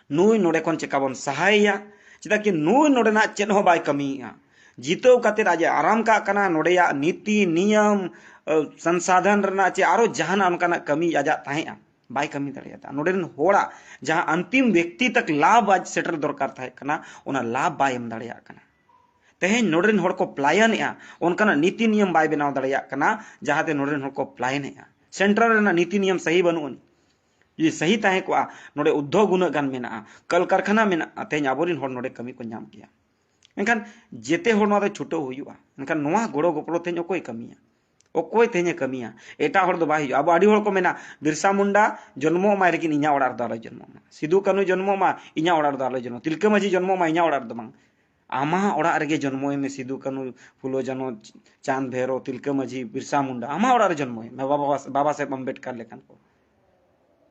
ᱱᱩᱭ ᱱᱚᱰᱮ ᱠᱷᱚᱱ ᱪᱮᱠᱟ ᱵᱚᱱ ᱥᱟᱦᱟᱭᱮᱭᱟ? ᱪᱮᱫᱟᱜ ᱠᱤ ᱱᱩᱭ ᱱᱚᱰᱮᱱᱟᱜ ᱪᱮᱫ ᱦᱚᱸ ᱵᱟᱭ ᱠᱟᱹᱢᱤᱭᱮᱫᱼᱟ᱾ ᱡᱤᱛᱟᱹᱣ ᱠᱟᱛᱮᱫ ᱟᱡ ᱮ ᱟᱨᱟᱢ ᱠᱟᱜ ᱠᱟᱱᱟ, ᱱᱚᱰᱮᱭᱟᱜ ᱱᱤᱛᱤ ᱱᱤᱭᱚᱢ, ᱥᱚᱝᱥᱟᱫᱷᱚᱱ ᱨᱮᱱᱟᱜ ᱪᱮ ᱟᱨᱚ ᱡᱟᱦᱟᱱᱟᱜ ᱚᱱᱠᱟᱱᱟᱜ ᱠᱟᱹᱢᱤ ᱟᱡᱟᱜ ᱛᱟᱦᱮᱸᱜᱼᱟ, ᱵᱟᱭ ᱠᱟᱹᱢᱤ ᱫᱟᱲᱮᱭᱟᱫᱟ᱾ ᱱᱚᱰᱮ ᱨᱮᱱ ᱦᱚᱲᱟᱜ ᱡᱟᱦᱟᱸ ᱟᱱᱛᱤᱢ ᱵᱮᱠᱛᱤ ᱛᱟᱠ ᱞᱟᱵᱷ ᱟᱡ ᱥᱮᱴᱮᱨ ᱫᱚᱨᱠᱟᱨ ᱛᱟᱦᱮᱸ ᱠᱟᱱᱟ, ᱚᱱᱟ ᱞᱟᱵᱷ ᱵᱟᱭ ᱮᱢ ᱫᱟᱲᱮᱭᱟᱜ ᱠᱟᱱᱟ᱾ ᱛᱮᱦᱮᱧ ᱱᱚᱰᱮ ᱨᱮᱱ ᱦᱚᱲ ᱠᱚ ᱯᱞᱟᱭᱚᱱᱮᱜᱼᱟ, ᱚᱱᱠᱟᱱᱟᱜ ᱱᱤᱛᱤ ᱱᱤᱭᱚᱢ ᱵᱟᱭ ᱵᱮᱱᱟᱣ ᱫᱟᱲᱮᱭᱟᱜ ᱠᱟᱱᱟ, ᱡᱟᱦᱟᱸᱛᱮ ᱱᱚᱰᱮ ᱨᱮᱱ ᱦᱚᱲ ᱠᱚ ᱯᱞᱟᱭᱚᱱᱮᱜᱼᱟ᱾ ᱥᱮᱱᱴᱨᱟᱞ ᱨᱮᱱᱟᱜ ᱱᱤᱛᱤ ᱱᱤᱭᱚᱢ ᱥᱟᱹᱦᱤ ᱵᱟᱹᱱᱩᱜ ᱟᱹᱱᱤᱡ᱾ ᱡᱩᱫᱤ ᱥᱟᱹᱦᱤ ᱛᱟᱦᱮᱸ ᱠᱚᱜᱼᱟ, ᱱᱚᱰᱮ ᱩᱫᱽᱫᱳᱜᱽ ᱩᱱᱟᱹᱜ ᱜᱟᱱ ᱢᱮᱱᱟᱜᱼᱟ, ᱠᱚᱞᱠᱟᱨᱠᱷᱟᱱᱟ ᱢᱮᱱᱟᱜᱼᱟ, ᱛᱮᱦᱮᱧ ᱟᱵᱚᱨᱮᱱ ᱦᱚᱲ ᱱᱚᱰᱮ ᱠᱟᱹᱢᱤ ᱠᱚ ᱧᱟᱢ ᱠᱮᱭᱟ᱾ ᱮᱱᱠᱷᱟᱱ ᱡᱮᱛᱮ ᱦᱚᱲ ᱱᱚᱣᱟ ᱫᱚ ᱪᱷᱩᱴᱟᱹᱣ ᱦᱩᱭᱩᱜᱼᱟ᱾ ᱮᱱᱠᱷᱟᱱ ᱱᱚᱣᱟ ᱜᱚᱲᱚ ᱜᱚᱯᱚᱲᱚ ᱛᱮᱦᱮᱧ ᱚᱠᱚᱭ ᱠᱟᱹᱢᱤᱭᱟ? ᱚᱠᱚᱭ ᱛᱮᱦᱮᱧᱮ ᱠᱟᱹᱢᱤᱭᱟ? ᱮᱴᱟᱜ ᱦᱚᱲ ᱫᱚ ᱵᱟᱭ ᱦᱤᱡᱩᱜᱼᱟ᱾ ᱟᱵᱚ ᱟᱹᱰᱤ ᱦᱚᱲ ᱠᱚ ᱢᱮᱱᱟ, "ᱵᱤᱨᱥᱟ ᱢᱩᱱᱰᱟ ᱡᱚᱱᱢᱚᱜ ᱢᱟᱭ, ᱞᱮᱠᱤᱱ ᱤᱧᱟᱹᱜ ᱚᱲᱟᱜ ᱨᱮᱫᱚ ᱟᱞᱚᱭ ᱡᱚᱱᱢᱚᱜ ᱢᱟ᱾ ᱥᱤᱫᱩ ᱠᱟᱹᱱᱦᱩ ᱡᱚᱱᱢᱚᱜ ᱢᱟ, ᱤᱧᱟᱹᱜ ᱚᱲᱟᱜ ᱨᱮᱫᱚ ᱟᱞᱚᱭ ᱡᱚᱱᱢᱚᱜ ᱢᱟ᱾ ᱛᱤᱞᱠᱟᱹ ᱢᱟᱹᱡᱷᱤ ᱡᱚᱱᱢᱚᱜ ᱢᱟ, ᱤᱧᱟᱹᱜ ᱚᱲᱟᱜ ᱨᱮᱫᱚ ᱵᱟᱝ᱾" ᱟᱢᱟᱜ ᱚᱲᱟᱜ ᱨᱮᱜᱮ ᱡᱚᱱᱢᱚᱭ ᱢᱮ, ᱥᱤᱫᱩ ᱠᱟᱹᱱᱦᱩ, ᱯᱷᱩᱞᱳ ᱡᱷᱟᱱᱚ, ᱪᱟᱸᱫᱽ ᱵᱷᱮᱨᱚ, ᱛᱤᱞᱠᱟᱹ ᱢᱟᱹᱡᱷᱤ, ᱵᱤᱨᱥᱟ ᱢᱩᱱᱰᱟ, ᱟᱢᱟᱜ ᱚᱲᱟᱜ ᱨᱮ ᱡᱚᱱᱢᱚᱭ ᱢᱮ᱾ ᱵᱟᱵᱟ, ᱵᱟᱵᱟ ᱥᱟᱦᱮᱵᱽ ᱟᱢᱵᱮᱰᱠᱟᱨ ᱞᱮᱠᱟᱱ ᱠᱚ,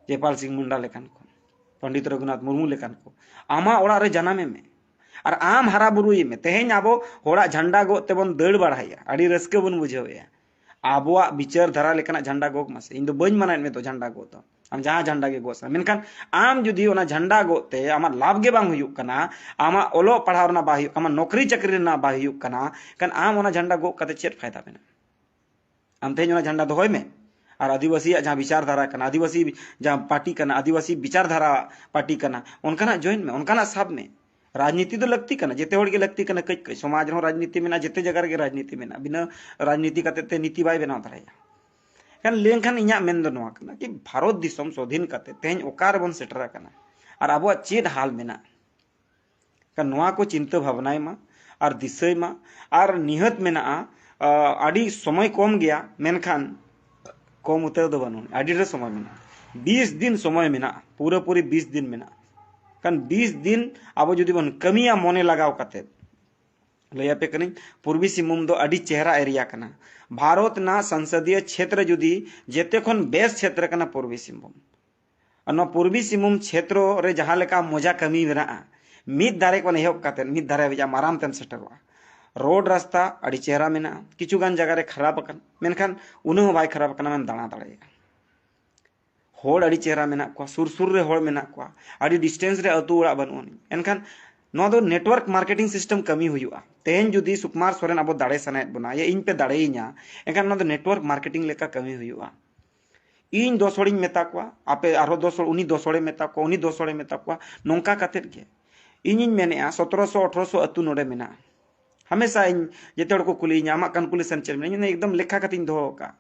ᱡᱮᱯᱟᱞ ᱥᱤᱝ ᱢᱩᱱᱰᱟ ᱞᱮᱠᱟᱱ ᱠᱚ, ᱯᱚᱱᱰᱤᱛ ᱨᱚᱜᱷᱩᱱᱟᱛᱷ ᱢᱩᱨᱢᱩ ᱞᱮᱠᱟᱱ ᱠᱚ, ᱟᱢᱟᱜ ᱚᱲᱟᱜ ᱨᱮ ᱡᱟᱱᱟᱢᱮ ᱢᱮ᱾ ᱟᱨ ᱟᱢ ᱦᱟᱨᱟ ᱵᱩᱨᱩᱭᱮ ᱢᱮ᱾ ᱛᱮᱦᱮᱧ ᱟᱵᱚ ᱦᱚᱲᱟᱜ ᱡᱷᱟᱱᱰᱟ ᱜᱚᱜ ᱛᱮᱵᱚᱱ ᱫᱟᱹᱲ ᱵᱟᱲᱟᱭᱟ, ᱟᱹᱰᱤ ᱨᱟᱹᱥᱠᱟᱹ ᱵᱚᱱ ᱵᱩᱡᱷᱟᱹᱣᱮᱫᱼᱟ᱾ ᱟᱵᱚᱣᱟᱜ ᱵᱤᱪᱟᱹᱨ ᱫᱷᱟᱨᱟ ᱞᱮᱠᱟᱱᱟᱜ ᱡᱷᱟᱱᱰᱟ ᱜᱚᱜ ᱢᱟᱥᱮ᱾ ᱤᱧ ᱫᱚ ᱵᱟᱹᱧ ᱢᱟᱱᱟᱭᱮᱫ ᱢᱮ ᱫᱚ ᱡᱷᱟᱱᱰᱟ ᱜᱚᱜ ᱫᱚ, ᱟᱢ ᱡᱟᱦᱟᱸ ᱡᱷᱟᱱᱰᱟ ᱜᱮ ᱜᱚᱜ ᱥᱟᱱᱟ᱾ ᱢᱮᱱᱠᱷᱟᱱ ᱟᱢ ᱡᱩᱫᱤ ᱚᱱᱟ ᱡᱷᱟᱱᱰᱟ ᱜᱚᱜ ᱛᱮ ᱟᱢᱟᱜ ᱞᱟᱵᱷ ᱜᱮ ᱵᱟᱝ ᱦᱩᱭᱩᱜ ᱠᱟᱱᱟ, ᱟᱢᱟᱜ ᱚᱞᱚᱜ ᱯᱟᱲᱦᱟᱣ ᱨᱮᱱᱟᱜ ᱵᱟᱭ ᱦᱩᱭᱩᱜ ᱠᱟᱱᱟ, ᱱᱚᱠᱨᱤ ᱪᱟᱹᱠᱨᱤ ᱨᱮᱱᱟᱜ ᱵᱟᱭ ᱦᱩᱭᱩᱜ ᱠᱟᱱᱟ, ᱠᱷᱟᱱ ᱟᱢ ᱚᱱᱟ ᱡᱷᱟᱱᱰᱟ ᱜᱚᱜ ᱠᱟᱛᱮ ᱪᱮᱫ ᱯᱷᱟᱭᱫᱟ ᱢᱮᱱᱟᱜᱼᱟ? ᱟᱢ ᱛᱮᱦᱮᱧ ᱚᱱᱟ ᱡᱷᱟᱱᱰᱟ ᱫᱚᱦᱚᱭ ᱢᱮ, ᱟᱨ ᱟᱹᱫᱤᱵᱟᱹᱥᱤᱭᱟᱜ ᱡᱟᱦᱟᱸ ᱵᱤᱪᱟᱨ ᱫᱷᱟᱨᱟ ᱠᱟᱱᱟ, ᱟᱹᱫᱤᱵᱟᱹᱥᱤ ᱡᱟᱦᱟᱸ ᱯᱟᱨᱴᱤ ᱠᱟᱱᱟ, ᱟᱹᱫᱤᱵᱟᱹᱥᱤ ᱵᱤᱪᱟᱨ ᱫᱷᱟᱨᱟ ᱯᱟᱨᱴᱤ ᱠᱟᱱᱟ, ᱚᱱᱠᱟᱱᱟᱜ ᱡᱚᱭᱮᱱ ᱢᱮ, ᱚᱱᱠᱟᱱᱟᱜ ᱥᱟᱵ ᱢᱮ᱾ ᱨᱟᱡᱽᱱᱤᱛᱤ ᱫᱚ ᱞᱟᱹᱠᱛᱤ ᱠᱟᱱᱟ, ᱡᱮᱛᱮ ᱦᱚᱲ ᱜᱮ ᱞᱟᱹᱠᱛᱤ ᱠᱟᱱᱟ᱾ ᱠᱟᱹᱡ ᱠᱟᱹᱡ ᱥᱚᱢᱟᱡᱽ ᱨᱮᱦᱚᱸ ᱨᱟᱡᱽᱱᱤᱛᱤ ᱢᱮᱱᱟᱜᱼᱟ, ᱡᱮᱛᱮ ᱡᱟᱭᱜᱟ ᱨᱮᱜᱮ ᱨᱟᱡᱽᱱᱤᱛᱤ ᱢᱮᱱᱟᱜᱼᱟ᱾ ᱵᱤᱱᱟᱹ ᱨᱟᱡᱽᱱᱤᱛᱤ ᱠᱟᱛᱮ ᱛᱮ ᱱᱤᱛᱤ ᱵᱟᱭ ᱵᱮᱱᱟᱣ ᱫᱟᱲᱮᱭᱟᱜᱼᱟ᱾ ᱠᱷᱟᱱ ᱞᱟᱹᱭ ᱞᱮᱱᱠᱷᱟᱱ ᱤᱧᱟᱹᱜ ᱢᱮᱱ ᱫᱚ ᱱᱚᱣᱟ ᱠᱟᱱᱟ ᱠᱤ ᱵᱷᱟᱨᱚᱛ ᱫᱤᱥᱚᱢ ᱥᱚᱫᱷᱤᱱ ᱠᱟᱛᱮ ᱛᱮᱦᱮᱧ ᱚᱠᱟ ᱨᱮᱵᱚᱱ ᱥᱮᱴᱮᱨ ᱟᱠᱟᱱᱟ ᱟᱨ ᱟᱵᱚᱣᱟᱜ ᱪᱮᱫ ᱦᱟᱞ ᱢᱮᱱᱟᱜᱼᱟ? ᱠᱷᱟᱱ ᱱᱚᱣᱟ ᱠᱚ ᱪᱤᱱᱛᱟᱹ ᱵᱷᱟᱵᱽᱱᱟᱭ ᱢᱟ ᱟᱨ ᱫᱤᱥᱟᱹᱭ ᱢᱟ᱾ ᱟᱨ ᱱᱤᱦᱟᱹᱛ ᱢᱮᱱᱟᱜᱼᱟ, ᱟ, ᱟᱹᱰᱤ ᱥᱚᱢᱚᱭ ᱠᱚᱢ ᱜᱮᱭᱟ, ᱢᱮᱱᱠᱷᱟᱱ ᱠᱚᱢ ᱩᱛᱟᱹᱨ ᱫᱚ ᱵᱟᱹᱱᱩᱜᱼᱟ, ᱟᱹᱰᱤ ᱰᱷᱮᱨ ᱥᱚᱢᱚᱭ ᱢᱮᱱᱟᱜᱼᱟ᱾ ᱵᱤᱥ ᱫᱤᱱ ᱥᱚᱢᱚᱭ ᱢᱮᱱᱟᱜᱼᱟ, ᱯᱩᱨᱟᱹᱯᱩᱨᱤ ᱵᱤᱥ ᱫᱤᱱ ᱢᱮᱱᱟᱜᱼᱟ᱾ ᱠᱷᱟᱱ ᱵᱤᱥ ᱫᱤᱱ ᱟᱵᱚ ᱡᱩᱫᱤ ᱵᱚᱱ ᱠᱟᱹᱢᱤᱭᱟ ᱢᱚᱱᱮ ᱞᱟᱜᱟᱣ ᱠᱟᱛᱮ, ᱞᱟᱹᱭ ᱟᱯᱮ ᱠᱟᱹᱱᱟᱹᱧ, ᱯᱩᱨᱵᱤ ᱥᱤᱝᱵᱷᱩᱢ ᱫᱚ ᱟᱹᱰᱤ ᱪᱮᱦᱨᱟ ᱮᱨᱤᱭᱟ ᱠᱟᱱᱟ᱾ ᱵᱷᱟᱨᱚᱛ ᱨᱮᱱᱟᱜ ᱥᱚᱝᱥᱚᱫᱤᱭᱚ ᱪᱷᱮᱛᱨᱚ ᱡᱩᱫᱤ ᱡᱮᱛᱮ ᱠᱷᱚᱱ ᱵᱮᱥ ᱪᱷᱮᱛᱨᱚ ᱠᱟᱱᱟ ᱯᱩᱨᱵᱤ ᱥᱤᱝᱵᱷᱩᱢ᱾ ᱟᱨ ᱱᱚᱣᱟ ᱯᱩᱨᱵᱤ ᱥᱤᱝᱵᱷᱩᱢ ᱪᱷᱮᱛᱨᱚ ᱨᱮ ᱡᱟᱦᱟᱸ ᱞᱮᱠᱟ ᱢᱚᱡᱟ ᱠᱟᱹᱢᱤ ᱢᱮᱱᱟᱜᱼᱟ, ᱢᱤᱫ ᱫᱷᱟᱨᱮ ᱠᱷᱚᱱ ᱮᱦᱚᱵ ᱠᱟᱛᱮ ᱢᱤᱫ ᱫᱷᱟᱨᱮ ᱦᱟᱹᱵᱤᱡ ᱟᱢ ᱟᱨᱟᱢ ᱛᱮᱢ ᱥᱮᱴᱮᱨᱚᱜᱼᱟ᱾ ᱨᱳᱰ ᱨᱟᱥᱛᱟ ᱟᱹᱰᱤ ᱪᱮᱦᱨᱟ ᱢᱮᱱᱟᱜᱼᱟ, ᱠᱤᱪᱷᱩ ᱜᱟᱱ ᱡᱟᱭᱜᱟ ᱨᱮ ᱠᱷᱟᱨᱟᱯ ᱟᱠᱟᱱᱟ, ᱢᱮᱱᱠᱷᱟᱱ ᱩᱱᱟᱹᱜ ᱦᱚᱸ ᱵᱟᱭ ᱠᱷᱟᱨᱟᱯ ᱟᱠᱟᱱᱟ, ᱟᱢᱮᱢ ᱫᱟᱬᱟ ᱫᱟᱲᱮᱭᱟᱜᱼᱟ᱾ ᱦᱚᱲ ᱟᱹᱰᱤ ᱪᱮᱦᱨᱟ ᱢᱮᱱᱟᱜ ᱠᱚᱣᱟ, ᱥᱩᱨ ᱥᱩᱨ ᱨᱮ ᱦᱚᱲ ᱢᱮᱱᱟᱜ ᱠᱚᱣᱟ, ᱟᱹᱰᱤ ᱰᱤᱥᱴᱮᱱᱥ ᱨᱮ ᱟᱹᱛᱩ ᱚᱲᱟᱜ ᱵᱟᱹᱱᱩᱜ ᱟᱹᱱᱤᱡ᱾ ᱮᱱᱠᱷᱟᱱ ᱱᱚᱣᱟ ᱫᱚ ᱱᱮᱴᱣᱟᱨᱠ ᱢᱟᱨᱠᱮᱴᱤᱝ ᱥᱤᱥᱴᱮᱢ ᱠᱟᱹᱢᱤ ᱦᱩᱭᱩᱜᱼᱟ᱾ ᱛᱮᱦᱮᱧ ᱡᱩᱫᱤ ᱥᱩᱠᱩᱢᱟᱨ ᱥᱚᱨᱮᱱ ᱟᱵᱚ ᱫᱟᱲᱮ ᱥᱟᱱᱟᱭᱮᱫ ᱵᱚᱱᱟ, ᱭᱟ ᱤᱧ ᱯᱮ ᱫᱟᱲᱮᱭᱟᱹᱧᱟ, ᱮᱱᱠᱷᱟᱱ ᱱᱚᱣᱟ ᱫᱚ ᱱᱮᱴᱣᱟᱨᱠ ᱢᱟᱨᱠᱮᱴᱤᱝ ᱞᱮᱠᱟ ᱠᱟᱹᱢᱤ ᱦᱩᱭᱩᱜᱼᱟ᱾ ᱤᱧ ᱫᱚᱥ ᱦᱚᱲᱤᱧ ᱢᱮᱛᱟ ᱠᱚᱣᱟ, ᱟᱯᱮ ᱟᱨᱦᱚᱸ ᱫᱚᱥ ᱦᱚᱲ, ᱩᱱᱤ ᱫᱚᱥ ᱦᱚᱲᱮ ᱢᱮᱛᱟ ᱠᱚᱣᱟ, ᱩᱱᱤ ᱫᱚᱥ ᱦᱚᱲᱮ ᱢᱮᱛᱟ ᱠᱚᱣᱟ, ᱱᱚᱝᱠᱟ ᱠᱟᱛᱮᱫ ᱜᱮ ᱤᱧᱤᱧ ᱢᱮᱱᱮᱫᱼᱟ, ᱥᱚᱛᱨᱚᱥᱚ ᱟᱴᱷᱨᱚᱥᱚ ᱟᱹᱛᱩ ᱱᱚᱰᱮ ᱢᱮᱱᱟᱜᱼᱟ᱾ ᱦᱟᱢᱮᱥᱟ ᱤᱧ ᱡᱮᱛᱮ ᱦᱚᱲ ᱠᱚ ᱠᱩᱞᱤᱭᱤᱧᱟ, "ᱟᱢᱟᱜ ᱠᱟᱱᱠᱩᱞᱤ ᱥᱮᱱ ᱪᱮᱫ ᱢᱮᱱᱟᱜᱼᱟ?" ᱤᱧ ᱮᱠᱫᱚᱢ ᱞᱮᱠᱷᱟ ᱠᱟᱛᱮᱧ ᱫᱚᱦᱚ ᱟᱠᱟᱫᱼᱟ,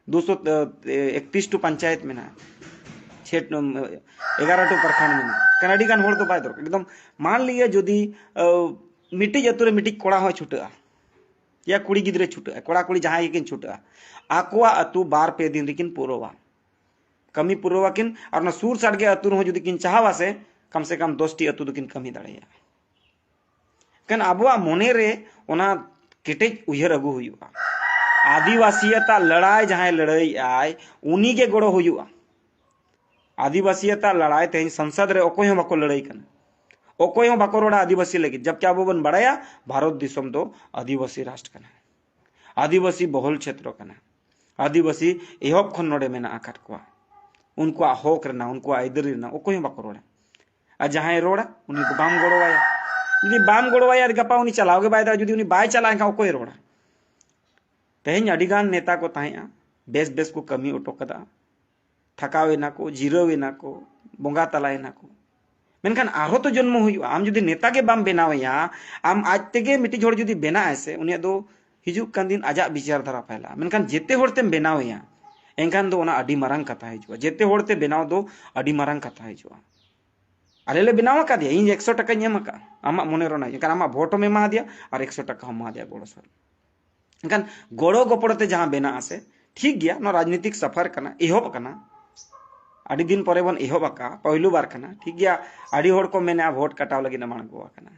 ᱫᱩᱥᱚ ᱮᱠᱛᱨᱤᱥ ᱴᱩ ᱯᱚᱧᱪᱟᱭᱮᱛ ᱢᱮᱱᱟᱜᱼᱟ, ᱪᱷᱮ ᱮᱜᱟᱨᱚ ᱴᱩ ᱯᱨᱚᱠᱷᱚᱸᱰ ᱢᱮᱱᱟᱜᱼᱟ᱾ ᱠᱟᱨᱚᱱ ᱟᱹᱰᱤ ᱜᱟᱱ ᱦᱚᱲ ᱫᱚ ᱵᱟᱭ ᱫᱚᱨᱠᱟᱨ᱾ ᱮᱠᱫᱚᱢ ᱢᱟᱱ ᱞᱤᱭᱟ ᱡᱩᱫᱤ ᱢᱤᱫᱴᱤᱡ ᱟᱹᱛᱩ ᱨᱮ ᱢᱤᱫᱴᱤᱡ ᱠᱚᱲᱟ ᱦᱚᱸᱭ ᱪᱷᱩᱴᱟᱹᱜᱼᱟ, ᱭᱟ ᱠᱩᱲᱤ ᱜᱤᱫᱽᱨᱟᱹ ᱪᱷᱩᱴᱟᱹᱜᱼᱟ, ᱠᱚᱲᱟ ᱠᱩᱲᱤ ᱡᱟᱦᱟᱸᱭ ᱜᱮᱠᱤᱱ ᱪᱷᱩᱴᱟᱹᱜᱼᱟ, ᱟᱠᱚᱣᱟᱜ ᱟᱹᱛᱩ ᱵᱟᱨ ᱯᱮ ᱫᱤᱱ ᱨᱮᱠᱤᱱ ᱯᱩᱨᱟᱹᱣᱟ, ᱠᱟᱹᱢᱤ ᱯᱩᱨᱟᱹᱣᱟᱠᱤᱱ᱾ ᱟᱨ ᱚᱱᱟ ᱥᱩᱨ ᱥᱟᱰᱜᱮ ᱟᱹᱛᱩ ᱨᱮᱦᱚᱸ ᱡᱩᱫᱤ ᱠᱤᱱ ᱪᱟᱦᱟᱣᱟ ᱥᱮ, ᱠᱟᱢ ᱥᱮ ᱠᱟᱢ ᱫᱚᱥᱴᱤ ᱟᱹᱛᱩ ᱫᱚᱠᱤᱱ ᱠᱟᱹᱢᱤ ᱫᱟᱲᱮᱭᱟᱜᱼᱟ᱾ ᱠᱷᱟᱱ ᱟᱵᱚᱣᱟᱜ ᱢᱚᱱᱮ ᱨᱮ ᱚᱱᱟ ᱠᱮᱴᱮᱡ ᱩᱭᱦᱟᱹᱨ ᱟᱹᱜᱩ ᱦᱩᱭᱩᱜᱼᱟ᱾ ᱟᱹᱫᱤᱵᱟᱹᱥᱤᱭᱟᱛᱟᱜ ᱞᱟᱹᱲᱟᱹᱭ ᱡᱟᱦᱟᱸᱭ ᱞᱟᱹᱲᱦᱟᱹᱭᱮᱫ ᱟᱭ, ᱩᱱᱤ ᱜᱮ ᱜᱚᱲᱚ ᱦᱩᱭᱩᱜᱼᱟ᱾ ᱟᱹᱫᱤᱵᱟᱹᱥᱤᱭᱟᱛᱟᱜ ᱞᱟᱹᱲᱟᱹᱭ ᱛᱮᱦᱮᱧ ᱥᱚᱝᱥᱚᱫ ᱨᱮ ᱚᱠᱚᱭ ᱦᱚᱸ ᱵᱟᱠᱚ ᱞᱟᱹᱲᱦᱟᱹᱭ ᱠᱟᱱᱟ, ᱚᱠᱚᱭ ᱦᱚᱸ ᱵᱟᱠᱚ ᱨᱚᱲᱟ ᱟᱹᱫᱤᱵᱟᱹᱥᱤ ᱞᱟᱹᱜᱤᱫ, ᱡᱟᱵᱠᱤ ᱟᱵᱚ ᱵᱚᱱ ᱵᱟᱲᱟᱭᱟ ᱵᱷᱟᱨᱚᱛ ᱫᱤᱥᱚᱢ ᱫᱚ ᱟᱹᱫᱤᱵᱟᱹᱥᱤ ᱨᱟᱥᱴᱨ ᱠᱟᱱᱟ, ᱟᱹᱫᱤᱵᱟᱹᱥᱤ ᱵᱚᱦᱩᱞ ᱪᱷᱮᱛᱨᱚ ᱠᱟᱱᱟ, ᱟᱹᱫᱤᱵᱟᱹᱥᱤ ᱮᱦᱚᱵ ᱠᱷᱚᱱ ᱱᱚᱰᱮ ᱢᱮᱱᱟᱜ ᱟᱠᱟᱫ ᱠᱚᱣᱟ᱾ ᱩᱱᱠᱩᱣᱟᱜ ᱦᱚᱠ ᱨᱮᱱᱟᱜ, ᱩᱱᱠᱩᱣᱟᱜ ᱟᱹᱭᱫᱟᱹᱨᱤ ᱨᱮᱱᱟᱜ ᱚᱠᱚᱭ ᱦᱚᱸ ᱵᱟᱠᱚ ᱨᱚᱲᱟ᱾ ᱟᱨ ᱡᱟᱦᱟᱸᱭ ᱨᱚᱲᱟ, ᱩᱱᱤ ᱫᱚ ᱵᱟᱢ ᱜᱚᱲᱚᱣᱟᱭᱟ᱾ ᱡᱩᱫᱤ ᱵᱟᱢ ᱜᱚᱲᱚᱣᱟᱭᱟ, ᱜᱟᱯᱟ ᱩᱱᱤ ᱪᱟᱞᱟᱣ ᱜᱮ ᱵᱟᱭ ᱫᱟᱲᱮᱭᱟᱜᱼᱟ᱾ ᱡᱩᱫᱤ ᱩᱱᱤ ᱵᱟᱭ ᱪᱟᱞᱟᱜᱼᱟ, ᱮᱱᱠᱷᱟᱱ ᱚᱠᱚᱭ ᱨᱚᱲᱟ? ᱛᱮᱦᱮᱧ ᱟᱹᱰᱤᱜᱟᱱ ᱱᱮᱛᱟ ᱠᱚ ᱛᱟᱦᱮᱸᱜᱼᱟ, ᱵᱮᱥ ᱵᱮᱥ ᱠᱚ ᱠᱟᱹᱢᱤ ᱚᱴᱚ ᱠᱟᱫᱟ, ᱛᱷᱟᱠᱟᱣ ᱮᱱᱟ ᱠᱚ, ᱡᱤᱨᱟᱹᱣ ᱮᱱᱟ ᱠᱚ, ᱵᱚᱸᱜᱟ ᱛᱟᱞᱟᱭᱮᱱᱟ ᱠᱚ᱾ ᱢᱮᱱᱠᱷᱟᱱ ᱟᱨᱦᱚᱸ ᱛᱚ ᱡᱚᱱᱢᱚ ᱦᱩᱭᱩᱜᱼᱟ᱾ ᱟᱢ ᱡᱩᱫᱤ ᱱᱮᱛᱟ ᱜᱮ ᱵᱟᱢ ᱵᱮᱱᱟᱣᱮᱭᱟ, ᱟᱢ ᱟᱡ ᱛᱮᱜᱮ ᱢᱤᱫᱴᱤᱡ ᱦᱚᱲ ᱡᱩᱫᱤ ᱵᱮᱱᱟᱜ ᱟᱭ ᱥᱮ, ᱩᱱᱤᱭᱟᱜ ᱫᱚ ᱦᱤᱡᱩᱜ ᱠᱟᱱ ᱫᱤᱱ ᱟᱡᱟᱜ ᱵᱤᱪᱟᱨ ᱫᱷᱟᱨᱟ ᱯᱷᱟᱭᱞᱟᱜᱼᱟ᱾ ᱢᱮᱱᱠᱷᱟᱱ ᱡᱮᱛᱮ ᱦᱚᱲ ᱛᱮᱢ ᱵᱮᱱᱟᱣᱮᱭᱟ, ᱮᱱᱠᱷᱟᱱ ᱫᱚ ᱚᱱᱟ ᱟᱹᱰᱤ ᱢᱟᱨᱟᱝ ᱠᱟᱛᱷᱟ ᱦᱤᱡᱩᱜᱼᱟ᱾ ᱡᱮᱛᱮ ᱦᱚᱲ ᱛᱮ ᱵᱮᱱᱟᱣ ᱫᱚ ᱟᱹᱰᱤ ᱢᱟᱨᱟᱝ ᱠᱟᱛᱷᱟ ᱦᱤᱡᱩᱜᱼᱟ᱾ ᱟᱞᱮ ᱞᱮ ᱵᱮᱱᱟᱣ ᱟᱠᱟᱫᱮᱭᱟ, ᱤᱧ ᱮᱠᱥᱚ ᱴᱟᱠᱟᱧ ᱮᱢ ᱟᱠᱟᱫᱼᱟ, ᱟᱢᱟᱜ ᱢᱚᱱᱮ ᱨᱚᱱᱟᱭ, ᱮᱱᱠᱷᱟᱱ ᱟᱢᱟᱜ ᱵᱷᱳᱴ ᱦᱚᱸᱢ ᱮᱢᱟ ᱫᱮᱭᱟ ᱟᱨ ᱮᱠᱥᱚ ᱴᱟᱠᱟ ᱦᱚᱸᱢ ᱮᱢᱟ ᱫᱮᱭᱟ ᱜᱚᱲᱚ ᱥᱚᱦᱚᱫ᱾ ᱮᱱᱠᱷᱟᱱ ᱜᱚᱲᱚ ᱜᱚᱯᱚᱲᱚ ᱛᱮ ᱡᱟᱦᱟᱸ ᱵᱮᱱᱟᱜ ᱟᱥᱮ, ᱴᱷᱤᱠ ᱜᱮᱭᱟ, ᱱᱚᱣᱟ ᱨᱟᱡᱽᱱᱤᱛᱤᱠ ᱥᱟᱯᱷᱟᱨ ᱠᱟᱱᱟ, ᱮᱦᱚᱵ ᱟᱠᱟᱱᱟ, ᱟᱹᱰᱤ ᱫᱤᱱ ᱯᱚᱨᱮ ᱵᱚᱱ ᱮᱦᱚᱵ ᱟᱠᱟᱫᱼᱟ, ᱯᱳᱭᱞᱳ ᱵᱟᱨ ᱠᱟᱱᱟ, ᱴᱷᱤᱠ ᱜᱮᱭᱟ᱾ ᱟᱹᱰᱤ ᱦᱚᱲ ᱠᱚ ᱢᱮᱱᱮᱜᱼᱟ ᱵᱷᱳᱴ ᱠᱟᱴᱟᱣ ᱞᱟᱹᱜᱤᱫ ᱮᱢ ᱟᱬᱜᱚ ᱟᱠᱟᱱᱟ᱾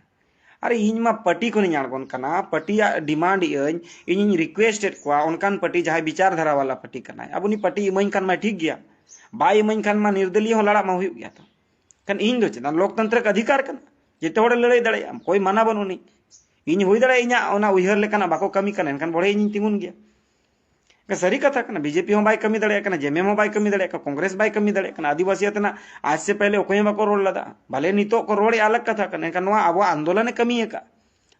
ᱟᱨ ᱤᱧ ᱢᱟ ᱯᱟᱹᱴᱤ ᱠᱷᱚᱱᱤᱧ ᱟᱬᱜᱚᱱ ᱠᱟᱱᱟ, ᱯᱟᱹᱴᱤᱭᱟᱜ ᱰᱤᱢᱟᱱᱰ ᱮᱜ ᱟᱹᱧ, ᱤᱧᱤᱧ ᱨᱤᱠᱩᱭᱮᱥᱴ ᱮᱫ ᱠᱚᱣᱟ, ᱚᱱᱠᱟᱱ ᱯᱟᱹᱴᱤ ᱡᱟᱦᱟᱸᱭ ᱵᱤᱪᱟᱨ ᱫᱷᱟᱨᱟ ᱵᱟᱞᱟ ᱯᱟᱹᱴᱤ ᱠᱟᱱᱟᱭ᱾ ᱟᱵᱚ ᱩᱱᱤ ᱯᱟᱹᱴᱤ ᱤᱢᱟᱹᱧ ᱠᱷᱟᱱ ᱢᱟᱭ ᱴᱷᱤᱠ ᱜᱮᱭᱟ, ᱵᱟᱭ ᱤᱢᱟᱹᱧ ᱠᱷᱟᱱ ᱢᱟ ᱱᱤᱨᱫᱟᱹᱞᱤᱭᱟᱹ ᱦᱚᱸ ᱞᱟᱲᱟᱜ ᱢᱟ ᱦᱩᱭᱩᱜ ᱜᱮᱭᱟ ᱛᱚ᱾ ᱠᱷᱟᱱ ᱤᱧ ᱫᱚ ᱪᱮᱫ, ᱞᱳᱠᱛᱚᱱᱛᱨᱚ ᱚᱫᱷᱤᱠᱟᱨ ᱠᱟᱱᱟ, ᱡᱮᱛᱮ ᱦᱚᱲᱮ ᱞᱟᱹᱲᱦᱟᱹᱭ ᱫᱟᱲᱮᱭᱟᱜᱼᱟ, ᱚᱠᱚᱭ ᱢᱟᱱᱟ ᱵᱟᱹᱱᱩᱜ ᱟᱹᱱᱤᱡ᱾ ᱤᱧ ᱦᱩᱭ ᱫᱟᱲᱮᱭᱟᱜᱼᱟ ᱤᱧᱟᱹᱜ ᱚᱱᱟ ᱩᱭᱦᱟᱹᱨ ᱞᱮᱠᱟᱱᱟᱜ ᱵᱟᱠᱚ ᱠᱟᱹᱢᱤ ᱠᱟᱱᱟ, ᱮᱱᱠᱷᱟᱱ ᱵᱚᱲᱦᱮ ᱤᱧᱤᱧ ᱛᱤᱸᱜᱩᱱ ᱜᱮᱭᱟ᱾ ᱥᱟᱹᱨᱤ ᱠᱟᱛᱷᱟ ᱠᱟᱱᱟ, ᱵᱤᱡᱮᱯᱤ ᱦᱚᱸ ᱵᱟᱭ ᱠᱟᱹᱢᱤ ᱫᱟᱲᱮᱭᱟᱜ ᱠᱟᱱᱟ, ᱡᱮᱢᱮᱢ ᱦᱚᱸ ᱵᱟᱭ ᱠᱟᱹᱢᱤ ᱫᱟᱲᱮᱭᱟᱜ ᱠᱟᱱᱟ, ᱠᱚᱝᱜᱨᱮᱥ ᱵᱟᱭ ᱠᱟᱹᱢᱤ ᱫᱟᱲᱮᱭᱟᱜ ᱠᱟᱱᱟ, ᱟᱹᱫᱤᱵᱟᱹᱥᱤ ᱟᱛᱮᱱᱟᱜ ᱟᱡ ᱥᱮ ᱯᱮᱦᱞᱮ ᱚᱠᱚᱭ ᱦᱚᱸ ᱵᱟᱠᱚ ᱨᱚᱲ ᱞᱮᱫᱟ᱾ ᱵᱷᱟᱞᱮ ᱱᱤᱛᱚᱜ ᱠᱚ ᱨᱚᱲᱮᱫᱼᱟ, ᱟᱞᱟᱜᱽ ᱠᱟᱛᱷᱟ ᱠᱟᱱᱟ, ᱮᱱᱠᱷᱟᱱ ᱱᱚᱣᱟ ᱟᱵᱚᱣᱟᱜ ᱟᱱᱫᱳᱞᱚᱱᱮ ᱠᱟᱹᱢᱤ ᱟᱠᱟᱫᱼᱟ᱾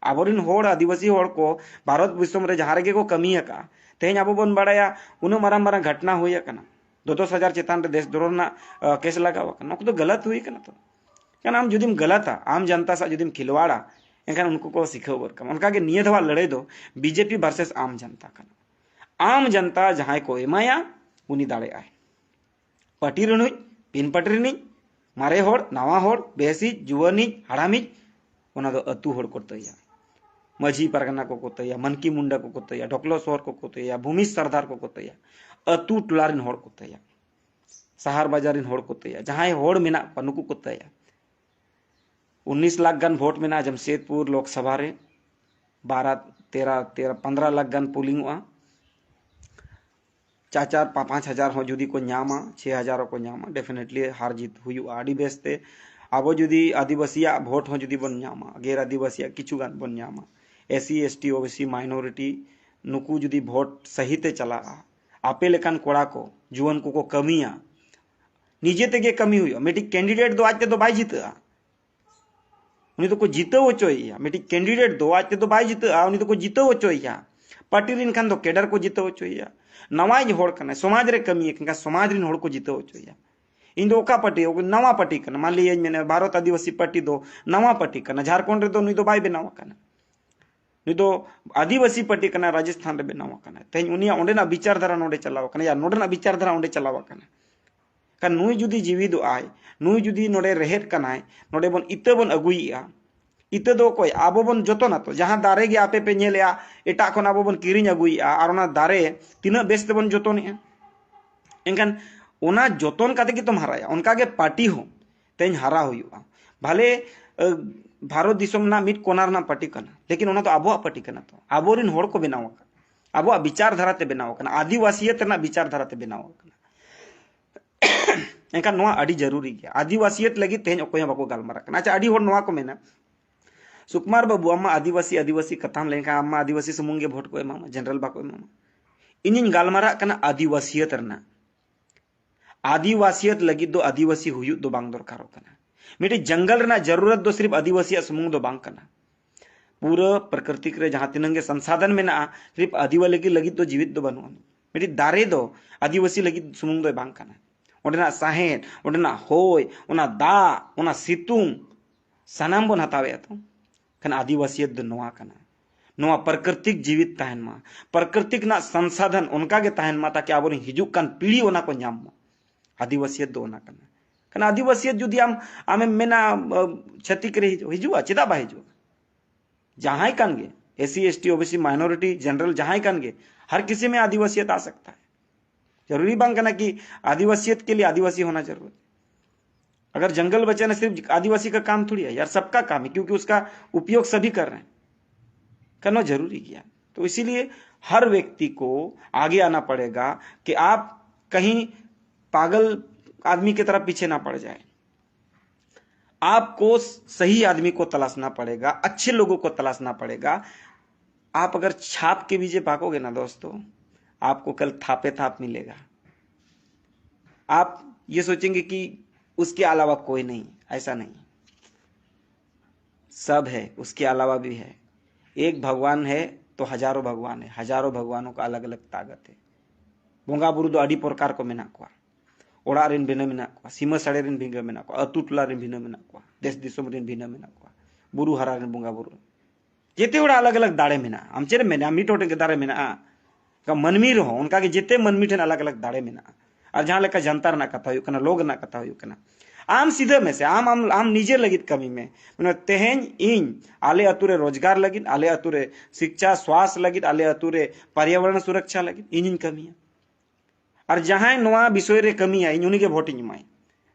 ᱟᱵᱚᱨᱮᱱ ᱦᱚᱲ, ᱟᱹᱫᱤᱵᱟᱹᱥᱤ ᱦᱚᱲ ᱠᱚ ᱵᱷᱟᱨᱚᱛ ᱫᱤᱥᱚᱢ ᱨᱮ ᱡᱟᱦᱟᱸ ᱨᱮᱜᱮ ᱠᱚ ᱠᱟᱹᱢᱤ ᱟᱠᱟᱫᱼᱟ, ᱛᱮᱦᱮᱧ ᱟᱵᱚ ᱵᱚᱱ ᱵᱟᱲᱟᱭᱟ ᱩᱱᱟᱹᱜ ᱢᱟᱨᱟᱝ ᱢᱟᱨᱟᱝ ᱜᱷᱚᱴᱱᱟ ᱦᱩᱭ ᱟᱠᱟᱱᱟ, ᱫᱚ ᱫᱚᱥ ᱦᱟᱡᱟᱨ ᱪᱮᱛᱟᱱ ᱨᱮ ᱫᱮᱥ ᱫᱨᱳᱦ ᱨᱮᱱᱟᱜ ᱠᱮᱥ ᱞᱟᱜᱟᱣ ᱟᱠᱟᱱᱟ, ᱱᱚᱣᱟ ᱠᱚᱫᱚ ᱜᱟᱞᱟᱛ ᱦᱩᱭ ᱟᱠᱟᱱᱟ ᱛᱚ᱾ ᱠᱟᱨᱚᱱ ᱟᱢ ᱡᱩᱫᱤᱢ ᱜᱟᱞᱟᱛᱟ, ᱟᱢ ᱡᱟᱱᱛᱟ ᱥᱟᱶ ᱡᱩᱫᱤᱢ ᱠᱷᱤᱞᱣᱟᱲᱟ, ᱮᱱᱠᱷᱟᱱ ᱩᱱᱠᱩ ᱠᱚ ᱥᱤᱠᱷᱟᱹᱣ ᱜᱚᱫ ᱠᱟᱢᱟ᱾ ᱚᱱᱠᱟᱜᱮ ᱱᱤᱭᱟᱹ ᱫᱷᱟᱣᱟᱜ ᱞᱟᱹᱲᱦᱟᱹᱭ ᱫᱚ ᱵᱤᱡᱮᱯᱤ ᱵᱷᱟᱨᱥᱮᱥ ᱟᱢ ᱡᱟᱱᱛᱟ ᱠᱟᱱᱟ᱾ ᱟᱢ ᱡᱟᱱᱛᱟ ᱡᱟᱦᱟᱸᱭ ᱠᱚ ᱮᱢᱟᱭᱟ, ᱩᱱᱤ ᱫᱟᱲᱮᱭᱟᱜᱼᱟᱭ᱾ ᱯᱟᱹᱴᱤ ᱨᱤᱱᱤᱡ, ᱵᱤᱱ ᱯᱟᱹᱴᱤ ᱨᱤᱱᱤᱡ, ᱢᱟᱨᱮ ᱦᱚᱲ, ᱱᱟᱣᱟ ᱦᱚᱲ, ᱵᱮᱥᱤᱡ, ᱡᱩᱣᱟᱹᱱᱤᱡ, ᱦᱟᱲᱟᱢᱤᱡ, ᱚᱱᱟ ᱫᱚ ᱟᱹᱛᱩ ᱦᱚᱲ ᱠᱚ ᱛᱟᱹᱭᱟ᱾ ᱢᱟᱹᱡᱷᱤ ᱯᱟᱨᱜᱟᱱᱟ ᱠᱚᱠᱚ ᱛᱟᱹᱭᱟ, ᱢᱟᱱᱠᱤ ᱢᱩᱱᱰᱟ ᱠᱚᱠᱚ ᱛᱟᱹᱭᱟ, ᱰᱷᱚᱠᱞᱚ ᱥᱚᱦᱚᱨ ᱠᱚᱠᱚ ᱛᱟᱹᱭᱟ, ᱵᱷᱩᱢᱤ ᱥᱟᱨᱫᱟᱨ ᱠᱚᱠᱚ ᱛᱟᱹᱭᱟ, ᱟᱹᱛᱩ ᱴᱚᱞᱟ ᱨᱮᱱ ᱦᱚᱲ ᱠᱚ ᱛᱟᱹᱭᱟ, ᱥᱟᱦᱟᱨ ᱵᱟᱡᱟᱨ ᱨᱮᱱ ᱦᱚᱲ ᱠᱚ ᱛᱟᱹᱭᱟ, ᱡᱟᱦᱟᱸᱭ ᱦᱚᱲ ᱢᱮᱱᱟᱜ ᱠᱚᱣᱟ ᱱᱩᱠᱩ ᱠᱚ ᱛᱟᱹᱭᱟ᱾ ᱩᱱᱤᱥ ᱞᱟᱠᱷ ᱜᱟᱱ ᱵᱷᱳᱴ ᱢᱮᱱᱟᱜᱼᱟ ᱡᱟᱢᱥᱮᱫᱽᱯᱩᱨ ᱞᱳᱠᱥᱚᱵᱷᱟ ᱨᱮ, ᱵᱟᱨᱟ ᱛᱮᱨᱟ ᱛᱮᱨᱟ ᱯᱚᱱᱫᱽᱨᱟ ᱞᱟᱠᱷ ᱜᱟᱱ ᱯᱳᱞᱤᱝ ᱚᱜᱼᱟ᱾ ᱪᱟᱨ ᱪᱟᱨ ᱯᱟ-, ᱯᱟᱸᱪ ᱦᱟᱡᱟᱨ ᱦᱚᱸ ᱡᱩᱫᱤ ᱠᱚ ᱧᱟᱢᱟ, ᱪᱷᱮ ᱦᱟᱡᱟᱨ ᱦᱚᱸᱠᱚ ᱧᱟᱢᱟ, ᱰᱮᱯᱷᱤᱱᱮᱴᱞᱤ ᱦᱟᱨ ᱡᱤᱛ ᱦᱩᱭᱩᱜᱼᱟ ᱟᱹᱰᱤ ᱵᱮᱥᱛᱮ᱾ ᱟᱵᱚ ᱡᱩᱫᱤ ᱟᱹᱫᱤᱵᱟᱹᱥᱤᱭᱟᱜ ᱵᱷᱳᱴ ᱦᱚᱸ ᱡᱩᱫᱤ ᱵᱚᱱ ᱧᱟᱢᱟ, ᱜᱮᱨ ᱟᱹᱫᱤᱵᱟᱹᱥᱤᱭᱟᱜ ᱠᱤᱪᱷᱩ ᱜᱟᱱ ᱵᱚᱱ ᱧᱟᱢᱟ, S C, S T, O B C, minority, ᱱᱩᱠᱩ ᱡᱩᱫᱤ ᱵᱷᱳᱴ ᱥᱟᱹᱦᱤ ᱛᱮ ᱪᱟᱞᱟᱜᱼᱟ, ᱟᱯᱮ ᱞᱮᱠᱟᱱ ᱠᱚᱲᱟ ᱠᱚ, ᱡᱩᱣᱟᱹᱱ ᱠᱚᱠᱚ ᱠᱟᱹᱢᱤᱭᱟ, ᱱᱤᱡᱮ ᱛᱮᱜᱮ ᱠᱟᱹᱢᱤ ᱦᱩᱭᱩᱜᱼᱟ᱾ ᱢᱤᱫᱴᱤᱡ ᱠᱮᱱᱰᱤᱰᱮᱴ ᱫᱚ ᱟᱡ ᱛᱮᱫᱚ ᱵᱟᱭ ᱡᱤᱛᱟᱹᱜᱼᱟ, ᱩᱱᱤ ᱫᱚᱠᱚ ᱡᱤᱛᱟᱹᱣ ᱦᱚᱪᱚᱭᱮᱭᱟ᱾ ᱢᱤᱫᱴᱤᱡ ᱠᱮᱱᱰᱤᱰᱮᱴ ᱫᱚ ᱟᱡ ᱛᱮᱫᱚ ᱵᱟᱭ ᱡᱤᱛᱟᱹᱜᱼᱟ, ᱩᱱᱤ ᱫᱚᱠᱚ ᱡᱤᱛᱟᱹᱣ ᱦᱚᱪᱚᱭᱮᱭᱟ᱾ ᱯᱟᱨᱴᱤ ᱨᱮᱱ ᱠᱷᱟᱱ ᱫᱚ ᱠᱮᱰᱟᱨ ᱠᱚ ᱡᱤᱛᱟᱹᱣ ᱦᱚᱪᱚᱭᱮᱭᱟ᱾ ᱱᱟᱣᱟᱭᱤᱡ ᱦᱚᱲ ᱠᱟᱱᱟᱭ, ᱥᱚᱢᱟᱡᱽ ᱨᱮ ᱠᱟᱹᱢᱤᱭᱮᱫ ᱠᱟᱱ ᱠᱷᱟᱱ ᱥᱚᱢᱟᱡᱽ ᱨᱮᱱ ᱦᱚᱲ ᱠᱚ ᱡᱤᱛᱟᱹᱣ ᱦᱚᱪᱚᱭᱮᱭᱟ᱾ ᱤᱧ ᱫᱚ ᱚᱠᱟ ᱯᱟᱨᱴᱤ? ᱱᱟᱣᱟ ᱯᱟᱨᱴᱤ ᱠᱟᱱᱟ, ᱢᱟᱱ ᱞᱤᱭᱟᱹᱧ ᱢᱮᱱᱟ ᱵᱷᱟᱨᱚᱛ ᱟᱹᱫᱤᱵᱟᱹᱥᱤ ᱯᱟᱨᱴᱤ ᱫᱚ ᱱᱟᱣᱟ ᱯᱟᱨᱴᱤ ᱠᱟᱱᱟ, ᱡᱷᱟᱲᱠᱷᱚᱸᱰ ᱨᱮᱫᱚ ᱱᱩᱭ ᱫᱚ ᱵᱟᱭ ᱵᱮᱱᱟᱣ ᱟᱠᱟᱱᱟ᱾ ᱱᱩᱭ ᱫᱚ ᱟᱹᱫᱤᱵᱟᱹᱥᱤ ᱯᱟᱨᱴᱤ ᱠᱟᱱᱟ, ᱨᱟᱡᱚᱥᱛᱷᱟᱱ ᱨᱮ ᱵᱮᱱᱟᱣ ᱟᱠᱟᱱᱟ᱾ ᱛᱮᱦᱮᱧ ᱩᱱᱤᱭᱟᱜ ᱚᱸᱰᱮᱱᱟᱜ ᱵᱤᱪᱟᱨ ᱫᱷᱟᱨᱟ ᱱᱚᱰᱮ ᱪᱟᱞᱟᱣ ᱟᱠᱟᱱᱟ, ᱭᱟ ᱱᱚᱰᱮᱱᱟᱜ ᱵᱤᱪᱟᱨ ᱫᱷᱟᱨᱟ ᱚᱸᱰᱮ ᱪᱟᱞᱟᱣ ᱟᱠᱟᱱᱟ᱾ ᱠᱷᱟᱱ ᱱᱩᱭ ᱡᱩᱫᱤ ᱡᱤᱣᱤᱫᱚᱜ ᱟᱭ, ᱱᱩᱭ ᱡᱩᱫᱤ ᱱᱚᱰᱮ ᱨᱮᱦᱮᱫ ᱠᱟᱱᱟᱭ, ᱱᱚᱰᱮ ᱵᱚᱱ ᱤᱛᱟᱹ ᱵᱚᱱ ᱟᱹᱜᱩᱭᱮᱫᱼᱟ, ᱤᱛᱟᱹ ᱫᱚ ᱚᱠᱚᱭ? ᱟᱵᱚ ᱵᱚᱱ ᱡᱚᱛᱚᱱᱟ ᱛᱚ᱾ ᱡᱟᱦᱟᱸ ᱫᱟᱨᱮ ᱜᱮ ᱟᱯᱮ ᱯᱮ ᱧᱮᱞᱮᱜᱼᱟ, ᱮᱴᱟᱜ ᱠᱷᱚᱱ ᱟᱵᱚ ᱵᱚᱱ ᱠᱤᱨᱤᱧ ᱟᱹᱜᱩᱭᱮᱫᱼᱟ, ᱟᱨ ᱚᱱᱟ ᱫᱟᱨᱮ ᱛᱤᱱᱟᱹᱜ ᱵᱮᱥ ᱛᱮᱵᱚᱱ ᱡᱚᱛᱚᱱᱮᱜᱼᱟ᱾ ᱮᱱᱠᱷᱟᱱ ᱚᱱᱟ ᱡᱚᱛᱚᱱ ᱠᱟᱛᱮ ᱜᱮᱛᱚᱢ ᱦᱟᱨᱟᱭᱟ᱾ ᱚᱱᱠᱟ ᱜᱮ ᱯᱟᱨᱴᱤ ᱦᱚᱸ ᱛᱮᱦᱮᱧ ᱦᱟᱨᱟ ᱦᱩᱭᱩᱜᱼᱟ᱾ ᱵᱷᱟᱞᱮ, ᱟᱹ, ᱵᱷᱟᱨᱚᱛ ᱫᱤᱥᱚᱢ ᱨᱮᱱᱟᱜ ᱢᱤᱫ ᱠᱚᱱᱟ ᱨᱮᱱᱟᱜ ᱯᱟᱨᱴᱤ ᱠᱟᱱᱟ, ᱞᱮᱠᱤᱱ ᱚᱱᱟ ᱫᱚ ᱟᱵᱚᱣᱟᱜ ᱯᱟᱨᱴᱤ ᱠᱟᱱᱟ ᱛᱚ, ᱟᱵᱚᱨᱮᱱ ᱦᱚᱲ ᱠᱚ ᱵᱮᱱᱟᱣ ᱟᱠᱟᱫ, ᱟᱵᱚᱣᱟᱜ ᱵᱤᱪᱟᱨ ᱫᱷᱟᱨᱟ ᱛᱮ ᱵᱮᱱᱟᱣ ᱟᱠᱟᱱᱟ, ᱟᱹᱫᱤᱵᱟᱹᱥᱤᱭᱟᱹᱛ ᱨᱮᱱᱟᱜ ᱵᱤᱪᱟᱨ ᱫᱷᱟᱨᱟ ᱛᱮ ᱵᱮᱱᱟᱣ ᱟᱠᱟᱱᱟ᱾ ᱮᱱᱠᱷᱟᱱ ᱱᱚᱣᱟ ᱟᱹᱰᱤ ᱡᱟᱹᱨᱩᱨᱤ ᱜᱮᱭᱟ᱾ ᱟᱹᱫᱤᱵᱟᱹᱥᱤᱭᱟᱹᱛ ᱞᱟᱹᱜᱤᱫ ᱛᱮᱦᱮᱧ ᱚᱠᱚᱭ ᱦᱚᱸ ᱵᱟᱠᱚ ᱜᱟᱞᱢᱟᱨᱟᱜ ᱠᱟᱱᱟ᱾ ᱟᱪᱪᱷᱟ, ᱟᱹᱰᱤ ᱦᱚᱲ ᱱᱚᱣᱟ ᱠᱚ ᱢᱮᱱᱟ, "ᱥᱩᱠᱢᱟᱨ ᱵᱟᱹᱵᱩ, ᱟᱢ ᱢᱟ ᱟᱹᱫᱤᱵᱟᱹᱥᱤ, ᱟᱹᱫᱤᱵᱟᱹᱥᱤ ᱠᱟᱛᱷᱟᱢ ᱞᱟᱹᱭ ᱠᱷᱟᱱ ᱟᱢ ᱢᱟ ᱟᱹᱫᱤᱵᱟᱹᱥᱤ ᱥᱩᱢᱩᱝ ᱜᱮ ᱵᱷᱳᱴ ᱠᱚ ᱮᱢᱟᱢᱟ, ᱡᱮᱱᱟᱨᱮᱞ ᱵᱟᱠᱚ ᱮᱢᱟᱢᱟ᱾" ᱤᱧᱤᱧ ᱜᱟᱞᱢᱟᱨᱟᱜ ᱠᱟᱱᱟ ᱟᱹᱫᱤᱵᱟᱹᱥᱤᱭᱟᱹᱛ ᱨᱮᱱᱟᱜ᱾ ᱟᱹᱫᱤᱵᱟᱹᱥᱤᱭᱟᱹᱛ ᱞᱟᱹᱜᱤᱫ ᱫᱚ ᱟᱹᱫᱤᱵᱟᱹᱥᱤ ᱦᱩᱭᱩᱜ ᱫᱚ ᱵᱟᱝ ᱫᱚᱨᱠᱟᱨᱚᱜ ᱠᱟᱱᱟ᱾ ᱢᱤᱫᱴᱤᱡ ᱡᱚᱝᱜᱚᱞ ᱨᱮᱱᱟᱜ ᱡᱟᱹᱨᱩᱨᱟᱛ ᱫᱚ ᱥᱤᱨᱯ ᱟᱹᱫᱤᱵᱟᱹᱥᱤᱭᱟᱜ ᱥᱩᱢᱩᱝ ᱫᱚ ᱵᱟᱝ ᱠᱟᱱᱟ᱾ ᱯᱩᱨᱟᱹ ᱯᱨᱟᱠᱨᱤᱛᱤᱠ ᱨᱮ ᱡᱟᱦᱟᱸ ᱛᱤᱱᱟᱹᱜ ᱜᱮ ᱥᱚᱝᱥᱟᱫᱷᱚᱱ ᱢᱮᱱᱟᱜᱼᱟ, ᱥᱤᱨᱯ ᱟᱹᱫᱤᱵᱟᱹᱥᱤ ᱞᱟᱹᱜᱤᱫ ᱫᱚ ᱡᱤᱣᱤᱫ ᱫᱚ ᱵᱟᱹᱱᱩᱜᱼᱟ᱾ ᱢᱤᱫᱴᱤᱡ ᱫᱟᱨᱮ ᱫᱚ ᱟᱹᱫᱤᱵᱟᱹᱥᱤ ᱞᱟᱹᱜᱤᱫ ᱥᱩᱢᱩᱝ ᱫᱚ ᱵᱟᱝ ᱠᱟᱱᱟ᱾ ᱚᱸᱰᱮᱱᱟᱜ ᱥᱟᱦᱮᱫ, ᱚᱸᱰᱮᱱᱟᱜ ᱦᱚᱭ, ᱚᱱᱟ ᱫᱟᱜ, ᱚᱱᱟ ᱥᱤᱛᱩᱝ, ᱥᱟᱱᱟᱢ ᱵᱚᱱ ᱦᱟᱛᱟᱣᱮᱫᱼᱟ ᱛᱚ᱾ ᱠᱷᱟᱱ ᱟᱹᱫᱤᱵᱟᱹᱥᱤᱭᱟᱹᱛ ᱫᱚ ᱱᱚᱣᱟ ᱠᱟᱱᱟ, ᱱᱚᱣᱟ ᱯᱨᱟᱠᱨᱤᱛᱤᱠ ᱡᱤᱣᱤᱫ ᱛᱟᱦᱮᱱ ᱢᱟ, ᱯᱨᱟᱠᱨᱤᱛᱤᱠ ᱨᱮᱱᱟᱜ ᱥᱚᱝᱥᱟᱫᱷᱚᱱ ᱚᱱᱠᱟ ᱜᱮ ᱛᱟᱦᱮᱱ ᱢᱟ, ᱛᱟᱠᱤ ᱟᱵᱚᱨᱮᱱ ᱦᱤᱡᱩᱜ ᱠᱟᱱ ᱯᱤᱲᱦᱤ ᱚᱱᱟ ᱠᱚ ᱧᱟᱢ ᱢᱟ᱾ ᱟᱹᱫᱤᱵᱟᱹᱥᱤᱭᱟᱹᱛ ᱫᱚ ᱚᱱᱟ ᱠᱟᱱᱟ᱾ ᱠᱷᱟᱱ ᱟᱹᱫᱤᱵᱟᱹᱥᱤᱭᱟᱹᱛ ᱡᱩᱫᱤ ᱟᱢ, ᱟᱢᱮᱢ ᱢᱮᱱᱟ, ᱟᱹ, ᱪᱷᱟᱹᱛᱤᱠ ᱨᱮ ᱦᱤᱡᱩᱜ, ᱦᱤᱡᱩᱜᱼᱟ, ᱪᱮᱫᱟᱜ ᱵᱟᱭ ᱦᱤᱡᱩᱜᱼᱟ? ᱡᱟᱦᱟᱸᱭ ᱠᱟᱱ ᱜᱮ, SC, ST, OBC, minority, general ᱡᱟᱦᱟᱸᱭ ᱠᱟᱱ ᱜᱮ, हर किसी में आदिवासियत आ सकता है। जरूरी ᱵᱟᱝ ᱠᱟᱱᱟ ᱠᱤ ᱟᱹᱫᱤᱵᱟᱹᱥᱤᱭᱟᱹᱛ ᱠᱮ ᱞᱤᱭᱮ ᱟᱹᱫᱤᱵᱟᱹᱥᱤ ᱦᱳᱱᱟ ᱡᱟᱹᱨᱩᱨ᱾ अगर जंगल बचाना सिर्फ आदिवासी का काम थोड़ी है यार, सबका काम है, क्योंकि उसका उपयोग सभी कर रहे हैं। करना जरूरी किया। तो इसीलिए हर व्यक्ति को आगे आना पड़ेगा कि आप कहीं पागल आदमी की तरफ पीछे ना पड़ जाए। आपको सही आदमी को तलाशना पड़ेगा, अच्छे लोगों को तलाशना पड़ेगा। आप अगर छाप के पीछे भागोगे ना दोस्तों, आपको कल थापे थाप मिलेगा। आप ये सोचेंगे कि उसके अलावा कोई नहीं। ऐसा नहीं, सब है, उसके अलावा भी है। एक भगवान है तो हजारों भगवान है, हजारों भगवानों का अलग अलग ताकत है। ᱵᱚᱸᱜᱟ ᱵᱩᱨᱩ ᱫᱚ ᱟᱹᱰᱤ ᱯᱨᱚᱠᱟᱨ ᱠᱚ ᱢᱮᱱᱟᱜ ᱠᱚᱣᱟ᱾ ᱚᱲᱟᱜ ᱨᱮᱱ ᱵᱷᱤᱱᱟᱹ ᱢᱮᱱᱟᱜ ᱠᱚᱣᱟ, ᱥᱤᱢᱟᱹ ᱥᱟᱹᱲᱮ ᱨᱮᱱ ᱵᱷᱤᱱᱟᱹ ᱢᱮᱱᱟᱜ ᱠᱚᱣᱟ, ᱟᱹᱛᱩ ᱴᱚᱞᱟ ᱨᱮᱱ ᱵᱷᱤᱱᱟᱹ ᱢᱮᱱᱟᱜ ᱠᱚᱣᱟ, ᱫᱮᱥ ᱫᱤᱥᱚᱢ ᱨᱮᱱ ᱵᱷᱤᱱᱟᱹ ᱢᱮᱱᱟᱜ ᱠᱚᱣᱟ, ᱵᱩᱨᱩ ᱦᱟᱨᱟ ᱨᱮᱱ ᱵᱚᱸᱜᱟ ᱵᱩᱨᱩ᱾ ᱡᱮᱛᱮ ᱦᱚᱲᱟᱜ ᱟᱞᱟᱜᱽ ᱟᱞᱟᱜᱽ ᱫᱟᱲᱮ ᱢᱮᱱᱟᱜᱼᱟ᱾ ᱟᱢ ᱪᱮᱫ ᱮᱢ ᱢᱮᱱᱟ, ᱢᱤᱫ ᱦᱚᱲ ᱴᱷᱮᱱ ᱜᱮ ᱫᱟᱲᱮ ᱢᱮᱱᱟᱜᱼᱟ? ᱚᱱᱠᱟ ᱢᱟᱹᱱᱢᱤ ᱨᱮᱦᱚᱸ ᱚᱱᱠᱟ ᱜᱮ ᱡᱮᱛᱮ ᱢᱟᱹᱱᱢᱤ ᱴᱷᱮᱱ ᱟᱞᱟᱜᱽ ᱟᱞᱟᱜᱽ ᱫᱟᱲᱮ ᱢᱮᱱᱟᱜᱼᱟ᱾ ᱟᱨ ᱡᱟᱦᱟᱸ ᱞᱮᱠᱟ ᱡᱟᱱᱛᱟ ᱨᱮᱱᱟᱜ ᱠᱟᱛᱷᱟ ᱦᱩᱭᱩᱜ ᱠᱟᱱᱟ, ᱞᱚ ᱨᱮᱱᱟᱜ ᱠᱟᱛᱷᱟ ᱦᱩᱭᱩᱜ ᱠᱟᱱᱟ, ᱟᱢ ᱥᱤᱫᱷᱟᱹ ᱢᱮᱥᱮ, ᱟᱢ ᱟᱢ ᱟᱢ ᱱᱤᱡᱮ ᱞᱟᱹᱜᱤᱫ ᱠᱟᱹᱢᱤ ᱢᱮ᱾ ᱢᱟᱱᱮ ᱛᱮᱦᱮᱧ ᱤᱧ ᱟᱞᱮ ᱟᱹᱛᱩ ᱨᱮ ᱨᱳᱡᱽᱜᱟᱨ ᱞᱟᱹᱜᱤᱫ, ᱟᱞᱮ ᱟᱹᱛᱩ ᱨᱮ ᱥᱤᱠᱪᱷᱟ ᱥᱣᱟᱥ ᱞᱟᱹᱜᱤᱫ, ᱟᱞᱮ ᱟᱹᱛᱩ ᱨᱮ ᱯᱚᱨᱭᱟᱵᱚᱨᱚᱱ ᱥᱩᱨᱚᱠᱪᱷᱟ ᱞᱟᱹᱜᱤᱫ ᱤᱧᱤᱧ ᱠᱟᱹᱢᱤᱭᱟ᱾ ᱟᱨ ᱡᱟᱦᱟᱸᱭ ᱱᱚᱣᱟ ᱵᱤᱥᱚᱭ ᱨᱮ ᱠᱟᱹᱢᱤᱭᱟ, ᱤᱧ ᱩᱱᱤᱜᱮ ᱵᱷᱳᱴ ᱤᱧ ᱮᱢᱟᱭᱟ᱾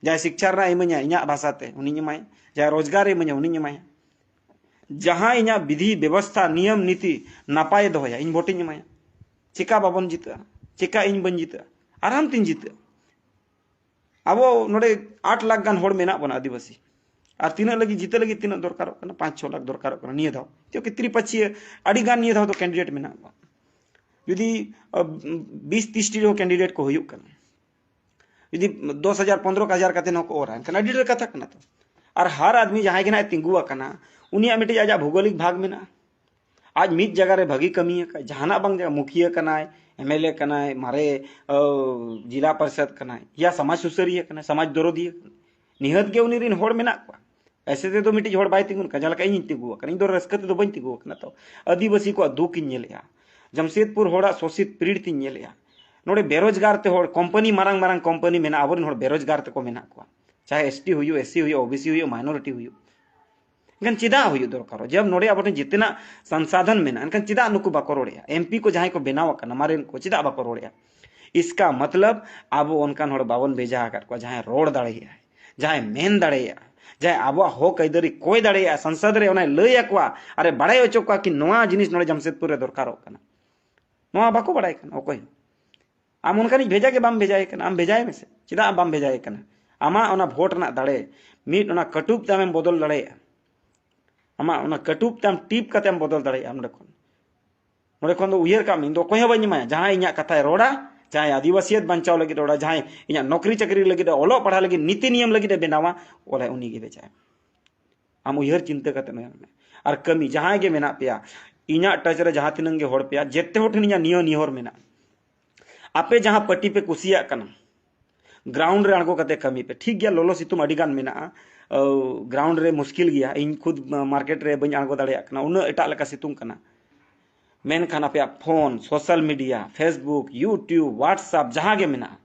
ᱡᱟᱦᱟᱸᱭ ᱥᱤᱠᱪᱷᱟ ᱨᱮᱱᱟᱜ ᱤᱢᱟᱹᱧᱟ, ᱤᱧᱟᱹᱜ ᱵᱷᱟᱥᱟᱛᱮ ᱩᱱᱤᱧ ᱮᱢᱟᱭᱟ᱾ ᱡᱟᱦᱟᱸᱭ ᱨᱳᱡᱽᱜᱟᱨ ᱮ ᱤᱢᱟᱹᱧᱟ, ᱩᱱᱤᱧ ᱮᱢᱟᱭᱟ᱾ ᱡᱟᱦᱟᱸᱭ ᱤᱧᱟᱹᱜ ᱵᱤᱫᱷᱤ ᱵᱮᱵᱚᱥᱛᱷᱟ, ᱱᱤᱭᱚᱢ ᱱᱤᱛᱤ ᱱᱟᱯᱟᱭᱮ ᱫᱚᱦᱚᱭᱟ, ᱤᱧ ᱵᱷᱳᱴ ᱤᱧ ᱮᱢᱟᱭᱟ᱾ ᱪᱮᱠᱟ ᱵᱟᱵᱚᱱ ᱡᱤᱛᱟᱹᱜᱼᱟ? ᱪᱮᱠᱟ ᱤᱧ ᱵᱟᱹᱧ ᱡᱤᱛᱟᱹᱜᱼᱟ? ᱟᱨᱟᱢ ᱛᱤᱧ ᱡᱤᱛᱟᱹᱜᱼᱟ᱾ ᱟᱵᱚ ᱱᱚᱰᱮ ᱟᱴ ᱞᱟᱠᱷ ᱜᱟᱱ ᱦᱚᱲ ᱢᱮᱱᱟᱜ ᱵᱚᱱᱟ ᱟᱹᱫᱤᱵᱟᱹᱥᱤ᱾ ᱟᱨ ᱛᱤᱱᱟᱹᱜ ᱞᱟᱹᱜᱤᱫ, ᱡᱤᱛᱟᱹ ᱞᱟᱹᱜᱤᱫ ᱛᱤᱱᱟᱹᱜ ᱫᱚᱨᱠᱟᱨᱚᱜ ᱠᱟᱱᱟ? ᱯᱟᱸᱪ ᱪᱷᱚ ᱞᱟᱠᱷ ᱫᱚᱨᱠᱟᱨᱚᱜ ᱠᱟᱱᱟ ᱱᱤᱭᱟᱹ ᱫᱷᱟᱣ᱾ ᱪᱮᱫᱟᱜ ᱠᱤ ᱛᱨᱤᱯᱟᱹᱪᱷᱤᱭᱟᱹ ᱟᱹᱰᱤ ᱜᱟᱱ ᱱᱤᱭᱟᱹ ᱫᱷᱟᱣ ᱫᱚ ᱠᱮᱱᱰᱤᱰᱮᱴ ᱢᱮᱱᱟᱜ ᱠᱚᱣᱟ᱾ ᱡᱩᱫᱤ ᱵᱤᱥ ᱛᱤᱥ ᱴᱤ ᱨᱮᱦᱚᱸ ᱠᱮᱱᱰᱤᱰᱮᱴ ᱠᱚ ᱦᱩᱭᱩᱜ ᱠᱟᱱᱟ, ᱡᱩᱫᱤ ᱫᱚᱥ ᱦᱟᱡᱟᱨ ᱯᱚᱱᱫᱽᱨᱚ ᱦᱟᱡᱟᱨ ᱠᱟᱛᱮ ᱦᱚᱸᱠᱚ ᱚᱨᱟ, ᱮᱱᱠᱷᱟᱱ ᱟᱹᱰᱤ ᱰᱷᱮᱨ ᱠᱟᱛᱷᱟ ᱠᱟᱱᱟ ᱛᱚ᱾ ᱟᱨ ᱦᱟᱨ ᱟᱫᱢᱤ ᱡᱟᱦᱟᱸᱭ ᱜᱮ ᱱᱟᱦᱟᱜ ᱛᱤᱸᱜᱩ ᱟᱠᱟᱱᱟ, ᱩᱱᱤᱭᱟᱜ ᱢᱤᱫᱴᱤᱡ ᱟᱡᱟᱜ ᱵᱷᱳᱜᱳᱞᱤᱠ ᱵᱷᱟᱜᱽ ᱢᱮᱱᱟᱜᱼᱟ᱾ ᱟᱡ ᱢᱤᱫ ᱡᱟᱭᱜᱟ ᱨᱮ ᱵᱷᱟᱹᱜᱤ ᱠᱟᱹᱢᱤ ᱟᱠᱟᱫ, ᱡᱟᱦᱟᱱᱟᱜ ᱵᱟᱝ ᱡᱟᱭᱜᱟ, ᱢᱩᱠᱷᱤᱭᱟᱹ ᱠᱟᱱᱟᱭ, ᱮᱢ ᱮᱞ ᱮ ᱠᱟᱱᱟᱭ, ᱢᱟᱨᱮ ᱡᱤᱞᱟ ᱯᱟᱨᱤᱥᱚᱫ ᱠᱟᱱᱟᱭ, ᱭᱟ ᱥᱚᱢᱟᱡᱽ ᱥᱩᱥᱟᱹᱨᱤᱭᱟᱹ ᱠᱟᱱᱟᱭ, ᱥᱚᱢᱟᱡᱽ ᱫᱚᱨᱚᱫᱤᱭᱟᱹ ᱠᱟᱱᱟᱭ, ᱱᱤᱦᱟᱹᱛ ᱜᱮ ᱩᱱᱤ ᱨᱮᱱ ᱦᱚᱲ ᱢᱮᱱᱟᱜ ᱠᱚᱣᱟ᱾ ᱮᱥᱮ ᱛᱮᱫᱚ ᱢᱤᱫᱴᱤᱡ ᱦᱚᱲ ᱵᱟᱭ ᱛᱤᱸᱜᱩᱱ ᱠᱟᱱᱟ᱾ ᱡᱟᱦᱟᱸ ᱞᱮᱠᱟ ᱤᱧᱤᱧ ᱛᱤᱸᱜᱩ ᱟᱠᱟᱱᱟ, ᱤᱧ ᱫᱚ ᱨᱟᱹᱥᱠᱟᱹ ᱛᱮᱫᱚ ᱵᱟᱹᱧ ᱛᱤᱸᱜᱩ ᱟᱠᱟᱱᱟ᱾ ᱛᱚ ᱟᱹᱫᱤᱵᱟᱹᱥᱤ ᱠᱚᱣᱟᱜ ᱫᱩᱠ ᱤᱧ ᱧᱮᱞᱮᱜᱼᱟ᱾ ᱡᱟᱢᱥᱮᱫᱽᱯᱩᱨ ᱦᱚᱲᱟᱜ ᱥᱳᱥᱤᱛ ᱯᱤᱲᱤᱛ ᱤᱧ ᱧᱮᱞᱮᱜᱼᱟ᱾ ᱱᱚᱰᱮ ᱵᱮᱨᱳᱡᱽᱜᱟᱨ ᱛᱮ ᱦᱚᱲ, ᱠᱳᱢᱯᱟᱱᱤ, ᱢᱟᱨᱟᱝ ᱢᱟᱨᱟᱝ ᱠᱳᱢᱯᱟᱱᱤ ᱢᱮᱱᱟᱜᱼᱟ, ᱟᱵᱚᱨᱮᱱ ᱦᱚᱲ ᱵᱮᱨᱳᱡᱽᱜᱟᱨ ᱛᱮᱠᱚ ᱢᱮᱱᱟᱜ ᱠᱚᱣᱟ᱾ ᱪᱟᱦᱮ ᱮᱥ ᱴᱤ ᱦᱩᱭᱩᱜ, ᱮᱥ ᱥᱤ ᱦᱩᱭᱩᱜ, ᱳ ᱵᱤ ᱥᱤ ᱦᱩᱭᱩᱜ, ᱢᱟᱭᱱᱚᱨᱤᱴᱤ ᱦᱩᱭᱩᱜ᱾ ᱮᱱᱠᱷᱟᱱ ᱪᱮᱫᱟᱜ ᱦᱩᱭᱩᱜ ᱫᱚᱨᱠᱟᱨᱚᱜ? ᱡᱮ ᱱᱚᱰᱮ ᱟᱵᱚ ᱴᱷᱮᱱ ᱡᱮᱛᱮᱱᱟᱜ ᱥᱚᱝᱥᱟᱫᱷᱚᱱ ᱢᱮᱱᱟᱜᱼᱟ, ᱮᱱᱠᱷᱟᱱ ᱪᱮᱫᱟᱜ ᱱᱩᱠᱩ ᱵᱟᱠᱚ ᱨᱚᱲᱮᱜᱼᱟ? ᱮᱢ ᱯᱤ ᱠᱚ ᱡᱟᱦᱟᱸᱭ ᱠᱚ ᱵᱮᱱᱟᱣ ᱟᱠᱟᱱᱟ, ᱢᱟᱨᱮᱱ ᱠᱚ, ᱪᱮᱫᱟᱜ ᱵᱟᱠᱚ ᱨᱚᱲᱮᱜᱼᱟ? ᱤᱥᱠᱟ ᱢᱚᱛᱞᱚᱵ, ᱟᱵᱚ ᱚᱱᱠᱟᱱ ᱦᱚᱲ ᱵᱟᱵᱚᱱ ᱵᱷᱮᱡᱟ ᱟᱠᱟᱫ ᱠᱚᱣᱟ, ᱡᱟᱦᱟᱸᱭ ᱨᱚᱲ ᱫᱟᱲᱮᱭᱟᱜᱼᱟᱭ, ᱡᱟᱦᱟᱸᱭ ᱢᱮᱱ ᱫᱟᱲᱮᱭᱟᱜᱼᱟ, ᱡᱟᱦᱟᱸᱭ ᱟᱵᱚᱣᱟᱜ ᱦᱚᱠ ᱟᱹᱭᱫᱟᱹᱨᱤ ᱠᱚᱭ ᱫᱟᱲᱮᱭᱟᱜᱼᱟ, ᱥᱚᱝᱥᱚᱫ ᱨᱮ ᱚᱱᱟᱭ ᱞᱟᱹᱭ ᱟᱠᱚᱣᱟ, ᱟᱨᱮ ᱵᱟᱲᱟᱭ ᱦᱚᱪᱚ ᱠᱚᱣᱟ ᱠᱤ ᱱᱚᱣᱟ ᱡᱤᱱᱤᱥ ᱱᱚᱰᱮ ᱡᱟᱢᱥᱮᱫᱽᱯᱩᱨ ᱨᱮ ᱫᱚᱨᱠᱟᱨᱚᱜ ᱠᱟᱱᱟ᱾ ᱱᱚᱣᱟ ᱵᱟᱠᱚ ᱵᱟᱲᱟᱭ ᱠᱟᱱᱟ ᱚᱠᱚᱭ ᱦᱚᱸ᱾ ᱟᱢ ᱚᱱᱠᱟᱱᱤᱡ ᱵᱷᱮᱡᱟ ᱜᱮ ᱵᱟᱢ ᱵᱷᱮᱡᱟᱭᱮ ᱠᱟᱱᱟ, ᱟᱢ ᱵᱷᱮᱡᱟᱭ ᱢᱮᱥᱮ᱾ ᱪᱮᱫᱟᱜ ᱵᱟᱢ ᱵᱷᱮᱡᱟᱭᱮ ᱠᱟᱱᱟ? ᱟᱢᱟᱜ ᱚᱱᱟ ᱵᱷᱳᱴ ᱨᱮᱱᱟᱜ ᱫᱟᱲᱮ, ᱢᱤᱫ ᱚᱱᱟ ᱠᱟᱹᱴᱩᱵ ᱛᱮ ᱟᱢᱮᱢ ᱵᱚᱫᱚᱞ ᱫᱟᱲᱮᱭᱟᱜᱼᱟ᱾ ᱟᱢᱟᱜ ᱚᱱᱟ ᱠᱟᱹᱴᱩᱵ ᱛᱮ ᱟᱢ ᱴᱤᱯ ᱠᱟᱛᱮ ᱮᱢ ᱵᱚᱫᱚᱞ ᱫᱟᱲᱮᱭᱟᱜᱼᱟ ᱱᱚᱰᱮ ᱠᱷᱚᱱ᱾ ᱱᱚᱰᱮ ᱠᱷᱚᱱ ᱫᱚ ᱩᱭᱦᱟᱹᱨ ᱠᱟᱜ ᱢᱮ, ᱤᱧ ᱫᱚ ᱚᱠᱚᱭ ᱦᱚᱸ ᱵᱟᱹᱧ ᱮᱢᱟᱭᱟ᱾ ᱡᱟᱦᱟᱸᱭ ᱤᱧᱟᱹᱜ ᱠᱟᱛᱷᱟᱭ ᱨᱚᱲᱟ, ᱡᱟᱦᱟᱸᱭ ᱟᱹᱫᱤᱵᱟᱹᱥᱤᱭᱟᱹᱛ ᱵᱟᱧᱪᱟᱣ ᱞᱟᱹᱜᱤᱫ ᱨᱚᱲᱟ, ᱡᱟᱦᱟᱸᱭ ᱤᱧᱟᱹᱜ ᱱᱚᱠᱨᱤ ᱪᱟᱹᱠᱨᱤ ᱞᱟᱹᱜᱤᱫ, ᱚᱞᱚᱜ ᱯᱟᱲᱦᱟᱜ ᱞᱟᱹᱜᱤᱫ ᱱᱤᱛᱤ ᱱᱤᱭᱚᱢ ᱞᱟᱹᱜᱤᱫ ᱮ ᱵᱮᱱᱟᱣᱟ, ᱚᱞᱮ ᱩᱱᱤ ᱜᱮ ᱵᱷᱮᱡᱟᱭ ᱢᱮ᱾ ᱟᱢ ᱩᱭᱦᱟᱹᱨ ᱪᱤᱱᱛᱟᱹ ᱠᱟᱛᱮ ᱢᱮᱱ ᱢᱮ᱾ ᱟᱨ ᱠᱟᱹᱢᱤ, ᱡᱟᱦᱟᱸᱭ ᱜᱮ ᱢᱮᱱᱟᱜ ᱯᱮᱭᱟ, ᱤᱧᱟᱹᱜ touch ᱨᱮ ᱡᱟᱦᱟᱸ ᱛᱤᱱᱟᱹᱜ ᱜᱮ ᱦᱚᱲ ᱯᱮᱭᱟ, ᱡᱮᱛᱮ ᱦᱚᱲ ᱴᱷᱮᱱ ᱤᱧᱟᱹᱜ ᱱᱤᱭᱟᱹ ᱱᱤᱦᱚᱨ ᱢᱮᱱᱟᱜᱼᱟ, ᱟᱯᱮ ᱡᱟᱦᱟᱸ party ᱯᱮ ᱠᱩᱥᱤᱭᱟᱜ ᱠᱟᱱᱟ, ground ᱨᱮ ᱟᱬᱜᱚ ᱠᱟᱛᱮ ᱠᱟᱹᱢᱤ ᱯᱮ᱾ ᱴᱷᱤᱠ ᱜᱮᱭᱟ, ᱞᱚᱞᱚ ᱥᱤᱛᱩᱝ ᱟᱹᱰᱤ ᱜᱟᱱ ᱢᱮᱱᱟᱜᱼᱟ, ᱟᱹ, ground ᱨᱮ ᱢᱩᱥᱠᱤᱞ ᱜᱮᱭᱟ, ᱤᱧ ᱠᱷᱩᱫ market ᱨᱮ ᱵᱟᱹᱧ ᱟᱬᱜᱚ ᱫᱟᱲᱮᱭᱟᱜ ᱠᱟᱱᱟ, ᱩᱱᱟᱹᱜ ᱮᱴᱟᱜ ᱞᱮᱠᱟ ᱥᱤᱛᱩᱝ ᱠᱟᱱᱟ᱾ ᱢᱮᱱᱠᱷᱟᱱ ᱟᱯᱮᱭᱟᱜ phone, social media, Facebook, YouTube, WhatsApp ᱡᱟᱦᱟᱸ ᱜᱮ ᱢᱮᱱᱟᱜᱼᱟ,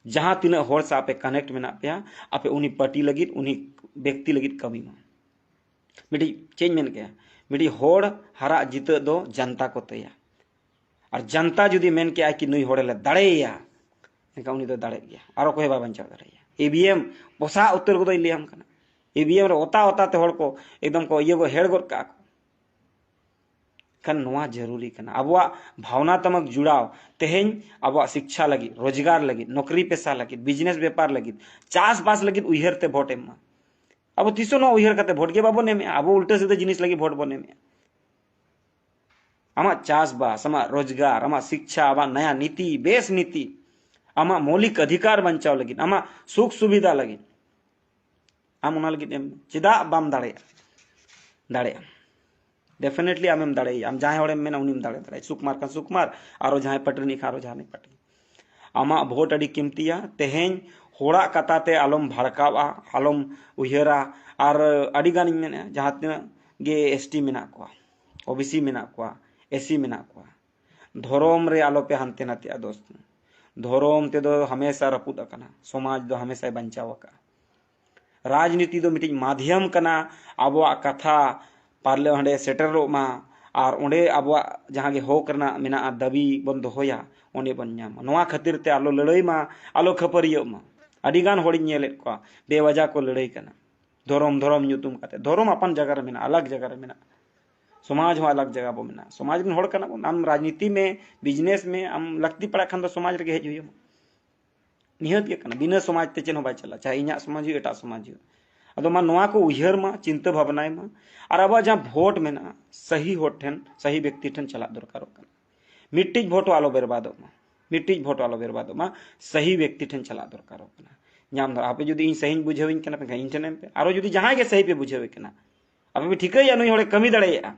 ᱡᱟᱦᱟᱸ ᱛᱤᱱᱟᱹᱜ ᱦᱚᱲ ᱥᱟᱶ ᱟᱯᱮ connect ᱢᱮᱱᱟᱜ ᱯᱮᱭᱟ, ᱟᱯᱮ ᱩᱱᱤ party ᱞᱟᱹᱜᱤᱫ, ᱩᱱᱤ ᱵᱮᱠᱛᱤ ᱞᱟᱹᱜᱤᱫ ᱠᱟᱹᱢᱤ ᱢᱟ᱾ ᱢᱤᱫᱴᱤᱡ ᱪᱮᱫ ᱤᱧ ᱢᱮᱱ ᱠᱮᱭᱟ, ᱢᱤᱫᱴᱤᱡ ᱦᱚᱲ ᱦᱟᱨᱟᱜ ᱡᱤᱛᱟᱹᱜ ᱫᱚ ᱡᱟᱱᱛᱟ ᱠᱚ ᱛᱮᱭᱟ᱾ ᱟᱨ ᱡᱟᱱᱛᱟ ᱡᱩᱫᱤ ᱢᱮᱱ ᱠᱮᱜᱼᱟᱭ ᱠᱤ ᱱᱩᱭ ᱦᱚᱲᱮ ᱞᱮ ᱫᱟᱲᱮᱭᱟᱭᱟ, ᱮᱱᱠᱷᱟᱱ ᱩᱱᱤ ᱫᱚ ᱫᱟᱲᱮᱜ ᱜᱮᱭᱟ, ᱟᱨ ᱚᱠᱚᱭ ᱦᱚᱸ ᱵᱟᱭ ᱵᱟᱧᱪᱟᱣ ᱫᱟᱲᱮᱭᱟᱭᱟ᱾ ᱤ ᱵᱷᱤ ᱮᱢ ᱯᱚᱥᱟᱜ ᱩᱛᱟᱹᱨ ᱠᱚᱫᱚᱧ ᱞᱟᱹᱭᱟᱢ ᱠᱟᱱᱟ, ᱤ ᱵᱷᱤ ᱮᱢ ᱨᱮ ᱚᱛᱟ ᱚᱛᱟ ᱛᱮ ᱦᱚᱲ ᱠᱚ ᱮᱠᱫᱚᱢ ᱠᱚ ᱤᱭᱟᱹ ᱠᱚ ᱦᱮᱲ ᱜᱚᱫ ᱠᱟᱜᱼᱟ ᱠᱚ᱾ ᱠᱷᱟᱱ ᱱᱚᱣᱟ ᱡᱟᱹᱨᱩᱨᱤ ᱠᱟᱱᱟ, ᱟᱵᱚᱣᱟᱜ ᱵᱷᱟᱣᱱᱟᱛᱢᱚᱠ ᱡᱩᱲᱟᱣ᱾ ᱛᱮᱦᱮᱧ ᱟᱵᱚᱣᱟᱜ ᱥᱤᱠᱪᱷᱟ ᱞᱟᱹᱜᱤᱫ, ᱨᱳᱡᱽᱜᱟᱨ ᱞᱟᱹᱜᱤᱫ, ᱱᱚᱠᱨᱤ ᱯᱮᱥᱟ ᱞᱟᱹᱜᱤᱫ, business ᱵᱮᱯᱟᱨ ᱞᱟᱹᱜᱤᱫ, ᱪᱟᱥᱵᱟᱥ ᱞᱟᱹᱜᱤᱫ ᱩᱭᱦᱟᱹᱨ ᱛᱮ ᱵᱷᱳᱴ ᱮᱢ ᱢᱟ᱾ ᱟᱵᱚ ᱛᱤᱥ ᱦᱚᱸ ᱱᱚᱣᱟ ᱩᱭᱦᱟᱹᱨ ᱠᱟᱛᱮ ᱵᱷᱳᱴ ᱜᱮ ᱵᱟᱵᱚᱱ ᱮᱢᱮᱜᱼᱟ, ᱟᱵᱚ ᱩᱞᱴᱟᱹ ᱥᱤᱫᱷᱟᱹ ᱡᱤᱱᱤᱥ ᱞᱟᱹᱜᱤᱫ ᱵᱷᱳᱴ ᱵᱚᱱ ᱮᱢᱮᱜᱼᱟ᱾ ᱟᱢᱟᱜ ᱪᱟᱥᱵᱟᱥ, ᱟᱢᱟᱜ ᱨᱳᱡᱽᱜᱟᱨ, ᱟᱢᱟᱜ ᱥᱤᱠᱪᱷᱟ, ᱟᱢᱟᱜ ᱱᱟᱭᱟ ᱱᱤᱛᱤ, ᱵᱮᱥ ᱱᱤᱛᱤ, ᱟᱢᱟᱜ ᱢᱳᱣᱞᱤᱠ ᱚᱫᱷᱤᱠᱟᱨ ᱵᱟᱧᱪᱟᱣ ᱞᱟᱹᱜᱤᱫ, ᱟᱢᱟᱜ ᱥᱩᱠ ᱥᱩᱵᱤᱫᱷᱟ ᱞᱟᱹᱜᱤᱫ ᱟᱢ ᱚᱱᱟ ᱞᱟᱹᱜᱤᱫ ᱮᱢ ᱪᱮᱫᱟᱜ ᱵᱟᱢ ᱫᱟᱲᱮᱭᱟᱜᱼᱟ? ᱫᱟᱲᱮᱭᱟᱜᱼᱟᱢ, definitely ᱟᱢᱮᱢ ᱫᱟᱲᱮᱭᱟᱜᱼᱟ᱾ ᱟᱢ ᱡᱟᱦᱟᱸᱭ ᱦᱚᱲᱮᱢ ᱢᱮᱱᱟ ᱩᱱᱤᱢ ᱫᱟᱲᱮ ᱫᱟᱲᱮᱭᱟᱜᱼᱟ᱾ ᱥᱩᱠᱩᱢᱟᱨ ᱠᱷᱟᱱ ᱥᱩᱠᱩᱢᱟᱨ, ᱟᱨᱚ ᱡᱟᱦᱟᱸᱭ ᱯᱟᱹᱴᱤ ᱨᱤᱱᱤᱡ ᱠᱷᱟᱱ ᱟᱨᱚ ᱡᱟᱦᱟᱸᱭ ᱯᱟᱹᱴᱤ᱾ ᱟᱢᱟᱜ ᱵᱷᱳᱴ ᱟᱹᱰᱤ ᱠᱤᱢᱛᱤᱭᱟ᱾ ᱛᱮᱦᱮᱧ ᱦᱚᱲᱟᱜ ᱠᱟᱛᱷᱟ ᱛᱮ ᱟᱞᱚᱢ ᱵᱷᱟᱲᱠᱟᱣᱟ, ᱟᱞᱚᱢ ᱩᱭᱦᱟᱹᱨᱟ᱾ ᱟᱨ ᱟᱹᱰᱤ ᱜᱟᱱᱤᱧ ᱢᱮᱱᱮᱫᱼᱟ, ᱡᱟᱦᱟᱸ ᱛᱤᱱᱟᱹᱜ ᱜᱮ ᱮᱥ ᱴᱤ ᱢᱮᱱᱟᱜ ᱠᱚᱣᱟ, ᱳ ᱵᱤ ᱥᱤ ᱢᱮᱱᱟᱜ ᱠᱚᱣᱟ, ᱮᱥ ᱥᱤ ᱢᱮᱱᱟᱜ ᱠᱚᱣᱟ, ᱫᱷᱚᱨᱚᱢ ᱨᱮ ᱟᱞᱚᱯᱮ ᱦᱟᱱᱛᱮ ᱱᱟᱛᱮᱜᱼᱟ ᱫᱳᱥᱛ᱾ ᱫᱷᱚᱨᱚᱢ ᱛᱮᱫᱚ ᱦᱟᱢᱮᱥᱟ ᱨᱟᱹᱯᱩᱫ ᱟᱠᱟᱱᱟ, ᱥᱚᱢᱟᱡᱽ ᱫᱚ ᱦᱟᱢᱮᱥᱟᱭ ᱵᱟᱧᱪᱟᱣ ᱟᱠᱟᱫᱼᱟ᱾ ᱨᱟᱡᱽᱱᱤᱛᱤ ᱫᱚ ᱢᱤᱫᱴᱤᱡ ᱢᱟᱫᱷᱭᱚᱢ ᱠᱟᱱᱟ, ᱟᱵᱚᱣᱟᱜ ᱠᱟᱛᱷᱟ ᱯᱟᱨᱞᱮ ᱦᱟᱸᱰᱮ ᱥᱮᱴᱮᱨᱚᱜ ᱢᱟ, ᱟᱨ ᱚᱸᱰᱮ ᱟᱵᱚᱣᱟᱜ ᱡᱟᱦᱟᱸ ᱜᱮ ᱦᱚᱠ ᱨᱮᱱᱟᱜ ᱢᱮᱱᱟᱜᱼᱟ, ᱫᱟᱹᱵᱤ ᱵᱚᱱ ᱫᱚᱦᱚᱭᱟ, ᱚᱸᱰᱮ ᱵᱚᱱ ᱧᱟᱢᱟ᱾ ᱱᱚᱣᱟ ᱠᱷᱟᱹᱛᱤᱨ ᱛᱮ ᱟᱞᱚ ᱞᱟᱹᱲᱦᱟᱹᱭ ᱢᱟ, ᱟᱞᱚ ᱠᱷᱟᱹᱯᱟᱹᱨᱤᱭᱟᱹᱜ ᱢᱟ᱾ ᱟᱹᱰᱤ ᱜᱟᱱ ᱦᱚᱲᱤᱧ ᱧᱮᱞᱮᱫ ᱠᱚᱣᱟ ᱵᱮᱣᱟᱡᱟ ᱠᱚ ᱞᱟᱹᱲᱦᱟᱹᱭ ᱠᱟᱱᱟ, ᱫᱷᱚᱨᱚᱢ ᱫᱷᱚᱨᱚᱢ ᱧᱩᱛᱩᱢ ᱠᱟᱛᱮ᱾ ᱫᱷᱚᱨᱚᱢ ᱟᱯᱟᱱ ᱡᱟᱭᱜᱟ ᱨᱮ ᱢᱮᱱᱟᱜᱼᱟ, ᱟᱞᱟᱜᱽ ᱡᱟᱭᱜᱟ ᱨᱮ ᱢᱮᱱᱟᱜᱼᱟ, ᱥᱚᱢᱟᱡᱽ ᱦᱚᱸ ᱟᱞᱟᱜᱽ ᱡᱟᱭᱜᱟ ᱵᱚ ᱢᱮᱱᱟᱜᱼᱟ᱾ ᱥᱚᱢᱟᱡᱽ ᱨᱮᱱ ᱦᱚᱲ ᱠᱟᱱᱟ ᱵᱚᱱ, ᱟᱢ ᱨᱟᱡᱽᱱᱤᱛᱤ ᱢᱮ, ᱵᱤᱡᱽᱱᱮᱥ ᱢᱮ, ᱟᱢ ᱞᱟᱹᱠᱛᱤ ᱯᱟᱲᱟᱜ ᱠᱷᱟᱱ ᱫᱚ ᱥᱚᱢᱟᱡᱽ ᱨᱮᱜᱮ ᱦᱮᱡ ᱦᱩᱭᱩᱜᱼᱟ᱾ ᱱᱤᱦᱟᱹᱛ ᱜᱮ ᱠᱟᱱᱟ, ᱵᱤᱱᱟᱹ ᱥᱚᱢᱟᱡᱽ ᱛᱮ ᱪᱮᱫ ᱦᱚᱸ ᱵᱟᱭ ᱪᱟᱞᱟᱜᱼᱟ, ᱪᱟᱦᱮ ᱤᱧᱟᱹᱜ ᱥᱚᱢᱟᱡᱽ ᱦᱩᱭᱩᱜ, ᱮᱴᱟᱜ ᱥᱚᱢᱟᱡᱽ ᱦᱩᱭᱩᱜ᱾ ᱟᱫᱚ ᱢᱟ ᱱᱚᱣᱟ ᱠᱚ ᱩᱭᱦᱟᱹᱨ ᱢᱟ, ᱪᱤᱱᱛᱟᱹ ᱵᱷᱟᱵᱽᱱᱟᱭ ᱢᱟ, ᱟᱨ ᱟᱵᱚᱣᱟᱜ ᱡᱟᱦᱟᱸ ᱵᱷᱳᱴ ᱢᱮᱱᱟᱜᱼᱟ, ᱥᱟᱹᱦᱤ ᱦᱚᱲ ᱴᱷᱮᱱ, ᱥᱟᱹᱦᱤ ᱵᱮᱠᱛᱤ ᱴᱷᱮᱱ ᱪᱟᱞᱟᱜ ᱫᱚᱨᱠᱟᱨᱚᱜ ᱠᱟᱱᱟ᱾ ᱢᱤᱫᱴᱤᱡ ᱵᱷᱳᱴ ᱦᱚᱸ ᱟᱞᱚ ᱵᱮᱨᱵᱟᱫᱚᱜ ᱢᱟ᱾ ᱢᱤᱫᱴᱤᱡ ᱵᱷᱳᱴ ᱟᱞᱚ ᱵᱮᱨᱵᱟᱫᱚᱜ ᱢᱟ᱾ ᱥᱟᱹᱦᱤ ᱵᱮᱠᱛᱤ ᱴᱷᱮᱱ ᱪᱟᱞᱟᱜ ᱫᱚᱨᱠᱟᱨᱚᱜ ᱠᱟᱱᱟ᱾ ᱧᱟᱢ ᱫᱚ ᱟᱯᱮ ᱡᱩᱫᱤ ᱤᱧ ᱥᱟᱹᱦᱤᱧ ᱵᱩᱡᱷᱟᱹᱣᱤᱧ ᱠᱟᱱᱟ, ᱮᱱᱠᱷᱟᱱ ᱤᱧ ᱴᱷᱮᱱ ᱮᱢ ᱯᱮ᱾ ᱟᱨᱚ ᱡᱩᱫᱤ ᱡᱟᱦᱟᱸᱭ ᱜᱮ ᱥᱟᱹᱦᱤ ᱯᱮ ᱵᱩᱡᱷᱟᱹᱣᱮ ᱠᱟᱱᱟ, ᱟᱯᱮ ᱯᱮ ᱴᱷᱤᱠᱟᱹᱭᱟ ᱱᱩᱭ ᱦᱚᱲᱮ ᱠᱟᱹᱢᱤ ᱫᱟᱲᱮᱭᱟᱜᱼᱟ,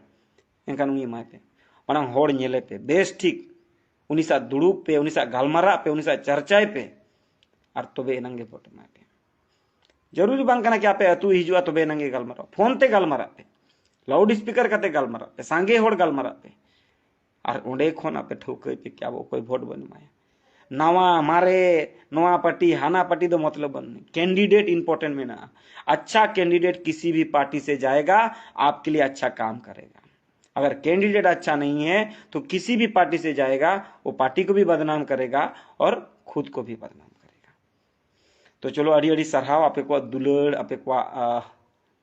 ᱮᱱᱠᱷᱟᱱ ᱩᱱᱤ ᱮᱢᱟᱭ ᱯᱮ᱾ ᱢᱟᱲᱟᱝ ᱦᱚᱲ ᱧᱮᱞᱮ ᱯᱮ, ᱵᱮᱥ ᱴᱷᱤᱠ ᱩᱱᱤ ᱥᱟᱶ ᱫᱩᱲᱩᱵ ᱯᱮ, ᱩᱱᱤ ᱥᱟᱶ ᱜᱟᱞᱢᱟᱨᱟᱜ ᱯᱮ, ᱩᱱᱤ ᱥᱟᱶ ᱪᱟᱨᱪᱟᱭ ᱯᱮ, ᱟᱨ ᱛᱚᱵᱮ ᱮᱱᱟᱝ ᱜᱮ ᱵᱷᱳᱴ ᱮᱢᱟᱭ ᱯᱮ᱾ ᱡᱟᱹᱨᱩᱨᱤ ᱵᱟᱝ ᱠᱟᱱᱟ ᱠᱤ ᱟᱯᱮ ᱟᱹᱛᱩ ᱦᱤᱡᱩᱜᱼᱟ ᱛᱚᱵᱮ ᱮᱱᱟᱝ ᱜᱮ ᱜᱟᱞᱢᱟᱨᱟᱣ, ᱯᱷᱳᱱ ᱛᱮ ᱜᱟᱞᱢᱟᱨᱟᱜ ᱯᱮ, ᱞᱟᱣᱩᱰ ᱥᱯᱤᱠᱟᱨ ᱠᱟᱛᱮ ᱜᱟᱞᱢᱟᱨᱟᱜ ᱯᱮ, ᱥᱟᱸᱜᱮ ᱦᱚᱲ ᱜᱟᱞᱢᱟᱨᱟᱜ ᱯᱮ᱾ ᱟᱨ ᱚᱸᱰᱮ ᱠᱷᱚᱱ ᱟᱯᱮ ᱴᱷᱟᱹᱣᱠᱟᱹᱭ ᱯᱮ ᱠᱤ ᱟᱵᱚ ᱚᱠᱚᱭ ᱵᱷᱳᱴ ᱵᱚᱱ ᱮᱢᱟᱭᱟ᱾ ᱱᱟᱣᱟ ᱢᱟᱨᱮ, ᱱᱚᱣᱟ ᱯᱟᱨᱴᱤ ᱦᱟᱱᱟ ᱯᱟᱨᱴᱤ ᱫᱚ ᱢᱚᱛᱞᱚᱵ ᱵᱟᱹᱱᱩᱜ᱾ ᱠᱮᱱᱰᱤᱰᱮᱴ ᱤᱢᱯᱚᱨᱴᱮᱱᱴ ᱢᱮᱱᱟᱜᱼᱟ᱾ ᱟᱪᱪᱷᱟ ᱠᱮᱱᱰᱤᱰᱮᱴ ᱠᱤᱥᱤ ᱵᱷᱤ ᱯᱟᱨᱴᱤ ᱥᱮ ᱡᱟᱭᱮᱜᱟ, ᱟᱯᱠᱮ ᱞᱤᱭᱮ ᱟᱪᱪᱷᱟ ᱠᱟᱢ ᱠᱟᱨᱮᱜᱟ᱾ अगर कैंडिडेट अच्छा नहीं है तो किसी भी पार्टी से जाएगा, वो पार्टी को भी बदनाम करेगा और खुद को भी बदनाम करेगा। ᱛᱚ ᱪᱚᱞᱚ, ᱟᱹᱰᱤ ᱟᱹᱰᱤ ᱥᱟᱨᱦᱟᱣ ᱟᱯᱮ ᱠᱚᱣᱟᱜ ᱫᱩᱞᱟᱹᱲ, ᱟᱯᱮ ᱠᱚᱣᱟᱜ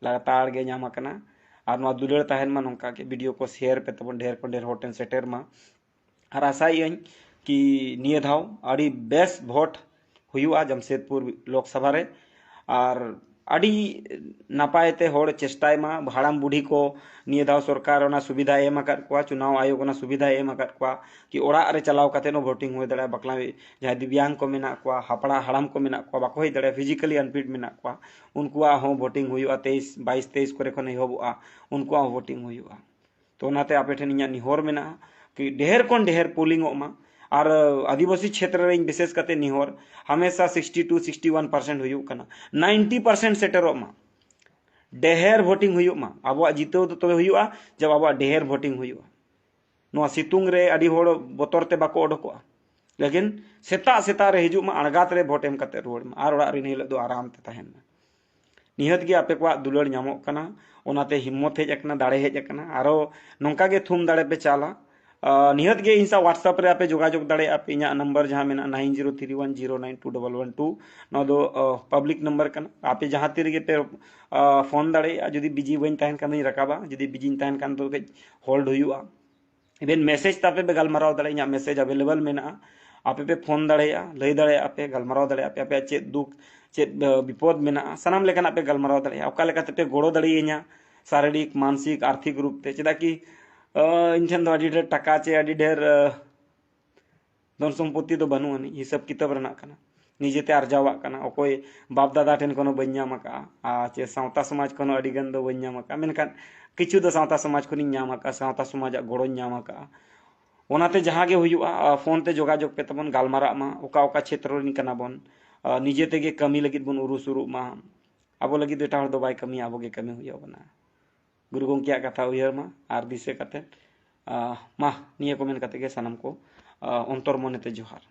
ᱞᱟᱜᱟᱛᱟᱨ ᱜᱮ ᱧᱟᱢ ᱟᱠᱟᱱᱟ᱾ ᱟᱨ ᱱᱚᱣᱟ ᱫᱩᱞᱟᱹᱲ ᱛᱟᱦᱮᱱ ᱢᱟ, ᱱᱚᱝᱠᱟ ᱜᱮ ᱵᱷᱤᱰᱤᱭᱳ ᱠᱚ ᱥᱮᱭᱟᱨ ᱯᱮ ᱛᱟᱵᱚᱱ, ᱰᱷᱮᱨ ᱠᱷᱚᱱ ᱰᱷᱮᱨ ᱦᱚᱲ ᱴᱷᱮᱱ ᱥᱮᱴᱮᱨ ᱢᱟ᱾ ᱟᱨ ᱟᱥᱟᱭᱮᱫ ᱟᱹᱧ ᱠᱤ ᱱᱤᱭᱟᱹ ᱫᱷᱟᱣ ᱟᱹᱰᱤ ᱵᱮᱥ ᱵᱷᱳᱴ ᱦᱩᱭᱩᱜᱼᱟ ᱡᱟᱢᱥᱮᱫᱽᱯᱩᱨ ᱞᱳᱠᱥᱚᱵᱷᱟ ᱨᱮ᱾ ᱟᱨ ᱟᱹᱰᱤ ᱱᱟᱯᱟᱭ ᱛᱮ ᱦᱚᱲ ᱪᱮᱥᱴᱟᱭ ᱢᱟ, ᱦᱟᱲᱟᱢ ᱵᱩᱰᱷᱤ ᱠᱚ ᱱᱤᱭᱟᱹ ᱫᱷᱟᱣ ᱥᱚᱨᱠᱟᱨ ᱚᱱᱟ ᱥᱩᱵᱤᱫᱷᱟᱭ ᱮᱢ ᱟᱠᱟᱫ ᱠᱚᱣᱟ, ᱪᱩᱱᱟᱣ ᱟᱭᱳᱜᱽ ᱚᱱᱟ ᱥᱩᱵᱤᱫᱷᱟᱭ ᱮᱢ ᱟᱠᱟᱫ ᱠᱚᱣᱟ ᱠᱤ ᱚᱲᱟᱜ ᱨᱮ ᱪᱟᱞᱟᱣ ᱠᱟᱛᱮ ᱦᱚᱸ ᱵᱷᱳᱴᱤᱝ ᱦᱩᱭ ᱫᱟᱲᱮᱭᱟᱜᱼᱟ᱾ ᱵᱟᱠᱞᱟ ᱡᱟᱦᱟᱸᱭ ᱫᱤᱵᱽᱭᱟᱝ ᱠᱚ ᱢᱮᱱᱟᱜ ᱠᱚᱣᱟ, ᱦᱟᱯᱲᱟ ᱦᱟᱲᱟᱢ ᱠᱚ ᱢᱮᱱᱟᱜ ᱠᱚᱣᱟ, ᱵᱟᱠᱚ ᱦᱮᱡ ᱫᱟᱲᱮᱭᱟᱜᱼᱟ, ᱯᱷᱤᱡᱤᱠᱟᱞᱤ ᱟᱱᱯᱷᱤᱴ ᱢᱮᱱᱟᱜ ᱠᱚᱣᱟ, ᱩᱱᱠᱩᱣᱟᱜ ᱦᱚᱸ ᱵᱷᱳᱴᱤᱝ ᱦᱩᱭᱩᱜᱼᱟ᱾ ᱛᱮᱭᱤᱥ, ᱵᱟᱭᱤᱥ ᱛᱮᱭᱤᱥ ᱠᱚᱨᱮ ᱠᱷᱚᱱ ᱮᱦᱚᱵᱚᱜᱼᱟ, ᱩᱱᱠᱩᱣᱟᱜ ᱦᱚᱸ ᱵᱷᱳᱴᱤᱝ ᱦᱩᱭᱩᱜᱼᱟ᱾ ᱛᱚ ᱚᱱᱟᱛᱮ ᱟᱯᱮ ᱴᱷᱮᱱ ᱤᱧᱟᱹᱜ ᱱᱮᱦᱚᱨ ᱢᱮᱱᱟᱜᱼᱟ ᱠᱤ ᱰᱷᱮᱨ ᱠᱷᱚᱱ ᱰᱷᱮᱨ ᱯᱳᱞᱤᱝ ᱚᱜ ᱢᱟ᱾ ᱟᱨ ᱟᱹᱫᱤᱵᱟᱹᱥᱤ ᱪᱷᱮᱛᱨᱚ ᱨᱮ ᱤᱧ ᱵᱤᱥᱮᱥ ᱠᱟᱛᱮ ᱱᱮᱦᱚᱨ, ᱦᱟᱢᱮᱥᱟ ᱥᱤᱠᱥᱴᱤ ᱴᱩ ᱥᱤᱠᱥᱴᱤ ᱣᱟᱱ ᱯᱟᱨᱥᱮᱱᱴ ᱦᱩᱭᱩᱜ ᱠᱟᱱᱟ, ᱱᱟᱭᱤᱱᱴᱤ ᱯᱟᱨᱥᱮᱱᱴ ᱥᱮᱴᱮᱨᱚᱜ ᱢᱟ᱾ ᱰᱷᱮᱨ ᱵᱷᱳᱴᱤᱝ ᱦᱩᱭᱩᱜ ᱢᱟ᱾ ᱟᱵᱚᱣᱟᱜ ᱡᱤᱛᱟᱹᱣ ᱫᱚ ᱛᱚᱵᱮ ᱦᱩᱭᱩᱜᱼᱟ ᱡᱟᱵ ᱟᱵᱚᱣᱟᱜ ᱰᱷᱮᱨ ᱵᱷᱳᱴᱤᱝ ᱦᱩᱭᱩᱜᱼᱟ᱾ ᱱᱚᱣᱟ ᱥᱤᱛᱩᱝ ᱨᱮ ᱟᱹᱰᱤ ᱦᱚᱲ ᱵᱚᱛᱚᱨ ᱛᱮ ᱵᱟᱠᱚ ᱚᱰᱚᱠᱚᱜᱼᱟ, ᱞᱮᱠᱤᱱ ᱥᱮᱛᱟᱜ ᱥᱮᱛᱟᱜ ᱨᱮ ᱦᱤᱡᱩᱜ ᱢᱟ, ᱟᱬᱜᱟᱛ ᱨᱮ ᱵᱷᱳᱴ ᱮᱢ ᱠᱟᱛᱮ ᱨᱩᱣᱟᱹᱲ ᱢᱟ, ᱟᱨ ᱚᱲᱟᱜ ᱨᱮ ᱤᱱᱟᱹ ᱦᱤᱞᱳᱜ ᱫᱚ ᱟᱨᱟᱢ ᱛᱮ ᱛᱟᱦᱮᱱ ᱢᱟ᱾ ᱱᱤᱦᱟᱹᱛ ᱜᱮ ᱟᱯᱮ ᱠᱚᱣᱟᱜ ᱫᱩᱞᱟᱹᱲ ᱧᱟᱢᱚᱜ ᱠᱟᱱᱟ, ᱚᱱᱟᱛᱮ ᱦᱤᱢᱢᱚᱛ ᱦᱮᱡ ᱟᱠᱟᱱᱟ, ᱫᱟᱲᱮ ᱦᱮᱡ ᱟᱠᱟᱱᱟ᱾ ᱟᱨᱚ ᱱᱚᱝᱠᱟ ᱜᱮ ᱛᱷᱩᱢ ᱫᱟᱲᱮ ᱯᱮ ᱪᱟᱞᱟ᱾ ᱟᱨ ᱱᱤᱦᱟᱹᱛ ᱜᱮ ᱤᱧ ᱥᱟᱶ WhatsApp ᱨᱮ ᱟᱯᱮ ᱡᱳᱜᱟᱡᱳᱜᱽ ᱫᱟᱲᱮᱭᱟᱜᱼᱟ ᱯᱮ᱾ ᱤᱧᱟᱹᱜ ᱱᱟᱢᱵᱟᱨ ᱡᱟᱦᱟᱸ ᱢᱮᱱᱟᱜᱼᱟ, ᱱᱟᱭᱤᱱ ᱡᱤᱨᱳ ᱛᱷᱨᱤ ᱣᱟᱱ ᱡᱤᱨᱳ ᱱᱟᱭᱤᱱ ᱴᱩ ᱰᱚᱵᱚᱞ ᱣᱟᱱ ᱴᱩ, ᱱᱚᱣᱟ ᱫᱚ ᱯᱟᱵᱽᱞᱤᱠ ᱱᱟᱢᱵᱟᱨ ᱠᱟᱱᱟ᱾ ᱟᱯᱮ ᱡᱟᱦᱟᱸ ᱛᱤ ᱨᱮᱜᱮ ᱯᱮ ᱯᱷᱳᱱ ᱫᱟᱲᱮᱭᱟᱜᱼᱟ᱾ ᱡᱩᱫᱤ ᱵᱤᱡᱤ ᱵᱟᱹᱧ ᱛᱟᱦᱮᱱ ᱠᱷᱟᱱ ᱫᱚᱧ ᱨᱟᱠᱟᱵᱟ, ᱡᱩᱫᱤ ᱵᱤᱡᱤᱧ ᱛᱟᱦᱮᱱ ᱠᱷᱟᱱ ᱫᱚ ᱠᱟᱹᱡ ᱦᱳᱞᱰ ᱦᱩᱭᱩᱜᱼᱟ᱾ ᱤᱵᱷᱮᱱ ᱢᱮᱥᱮᱡᱽ ᱛᱟᱯᱮ ᱯᱮ ᱜᱟᱞᱢᱟᱨᱟᱣ ᱫᱟᱲᱮᱭᱟᱜᱼᱟ, ᱤᱧᱟᱹᱜ ᱢᱮᱥᱮᱡᱽ ᱮᱵᱮᱞᱮᱵᱮᱞ ᱢᱮᱱᱟᱜᱼᱟ᱾ ᱟᱯᱮ ᱯᱮ ᱯᱷᱳᱱ ᱫᱟᱲᱮᱭᱟᱜᱼᱟ, ᱞᱟᱹᱭ ᱫᱟᱲᱮᱭᱟᱜᱼᱟ ᱯᱮ, ᱜᱟᱞᱢᱟᱨᱟᱣ ᱫᱟᱲᱮᱭᱟᱜᱼᱟ ᱯᱮ, ᱟᱯᱮᱭᱟᱜ ᱪᱮᱫ ᱫᱩᱠ, ᱪᱮᱫ ᱵᱤᱯᱚᱫ ᱢᱮᱱᱟᱜᱼᱟ, ᱥᱟᱱᱟᱢ ᱞᱮᱠᱟᱱᱟᱜ ᱯᱮ ᱜᱟᱞᱢᱟᱨᱟᱣ ᱫᱟᱲᱮᱭᱟᱜᱼᱟ᱾ ᱚᱠᱟ ᱞᱮᱠᱟ ᱛᱮᱯᱮ ᱜᱚᱲᱚ ᱫᱟᱲᱮᱭᱟᱹᱧᱟ ᱥᱟᱨᱤᱨᱤᱠ, ᱢᱟᱱᱥᱤᱠ, ᱟᱨᱛᱷᱤᱠ ᱨᱩᱯ ᱛᱮ, ᱪᱮᱫᱟᱜ ᱠᱤ ᱤᱧ ᱴᱷᱮᱱ ᱫᱚ ᱟᱹᱰᱤ ᱰᱷᱮᱨ ᱴᱟᱠᱟ ᱪᱮ ᱟᱹᱰᱤ ᱰᱷᱮᱨ ᱫᱷᱚᱱ ᱥᱚᱢᱯᱚᱛᱤ ᱫᱚ ᱵᱟᱹᱱᱩᱜ ᱟᱹᱱᱤᱡ, ᱦᱤᱥᱟᱹᱵ ᱠᱤᱛᱟᱹᱵ ᱨᱮᱱᱟᱜ ᱠᱟᱱᱟ᱾ ᱱᱤᱡᱮᱛᱮ ᱟᱨᱡᱟᱣᱟᱜ ᱠᱟᱱᱟ᱾ ᱚᱠᱚᱭ ᱵᱟᱯ ᱫᱟᱫᱟ ᱴᱷᱮᱱ ᱠᱷᱚᱱ ᱦᱚᱸ ᱵᱟᱹᱧ ᱧᱟᱢ ᱟᱠᱟᱫᱼᱟ, ᱟᱨ ᱪᱮ ᱥᱟᱶᱛᱟ ᱥᱚᱢᱟᱡᱽ ᱠᱷᱚᱱ ᱦᱚᱸ ᱟᱹᱰᱤ ᱜᱟᱱ ᱫᱚ ᱵᱟᱹᱧ ᱧᱟᱢ ᱟᱠᱟᱫᱼᱟ, ᱢᱮᱱᱠᱷᱟᱱ ᱠᱤᱪᱷᱩ ᱫᱚ ᱥᱟᱶᱛᱟ ᱥᱚᱢᱟᱡᱽ ᱠᱷᱚᱱᱤᱧ ᱧᱟᱢ ᱟᱠᱟᱫᱼᱟ, ᱥᱟᱶᱛᱟ ᱥᱚᱢᱟᱡᱟᱜ ᱜᱚᱲᱚᱧ ᱧᱟᱢ ᱟᱠᱟᱫᱼᱟ᱾ ᱚᱱᱟᱛᱮ ᱡᱟᱦᱟᱸ ᱜᱮ ᱦᱩᱭᱩᱜᱼᱟ, ᱟ, ᱯᱷᱳᱱ ᱛᱮ ᱡᱳᱜᱟᱡᱳᱜᱽ ᱯᱮ ᱛᱟᱵᱚᱱ, ᱜᱟᱞᱢᱟᱨᱟᱜ ᱢᱟ, ᱚᱠᱟ ᱚᱠᱟ ᱪᱷᱮᱛᱨᱚ ᱨᱮᱱ ᱠᱟᱱᱟ ᱵᱚᱱ, ᱟ, ᱱᱤᱡᱮ ᱛᱮᱜᱮ ᱠᱟᱹᱢᱤ ᱞᱟᱹᱜᱤᱫ ᱵᱚᱱ ᱩᱨᱩ ᱥᱩᱨᱩᱜ ᱢᱟ᱾ ᱟᱵᱚ ᱞᱟᱹᱜᱤᱫ ᱫᱚ ᱮᱴᱟᱜ ᱦᱚᱲ ᱫᱚ ᱵᱟᱭ ᱠᱟᱹᱢᱤᱭᱟ, ᱟᱵᱚ ᱜᱮ ᱠᱟᱹᱢᱤ ᱦᱩᱭᱩᱜ ᱟᱵᱚᱱᱟ᱾ ᱜᱩᱨᱩ ᱜᱚᱢᱠᱮᱭᱟᱜ ᱠᱟᱛᱷᱟ ᱩᱭᱦᱟᱹᱨ ᱢᱟ ᱟᱨ ᱫᱤᱥᱟᱹ ᱠᱟᱛᱮᱫ, ᱟ, ᱢᱟ, ᱱᱤᱭᱟᱹ ᱠᱚ ᱢᱮᱱ ᱠᱟᱛᱮ ᱜᱮ ᱥᱟᱱᱟᱢ ᱠᱚ, ᱟ, ᱚᱱᱛᱚᱨ ᱢᱚᱱᱮᱛᱮ ᱡᱚᱦᱟᱨ᱾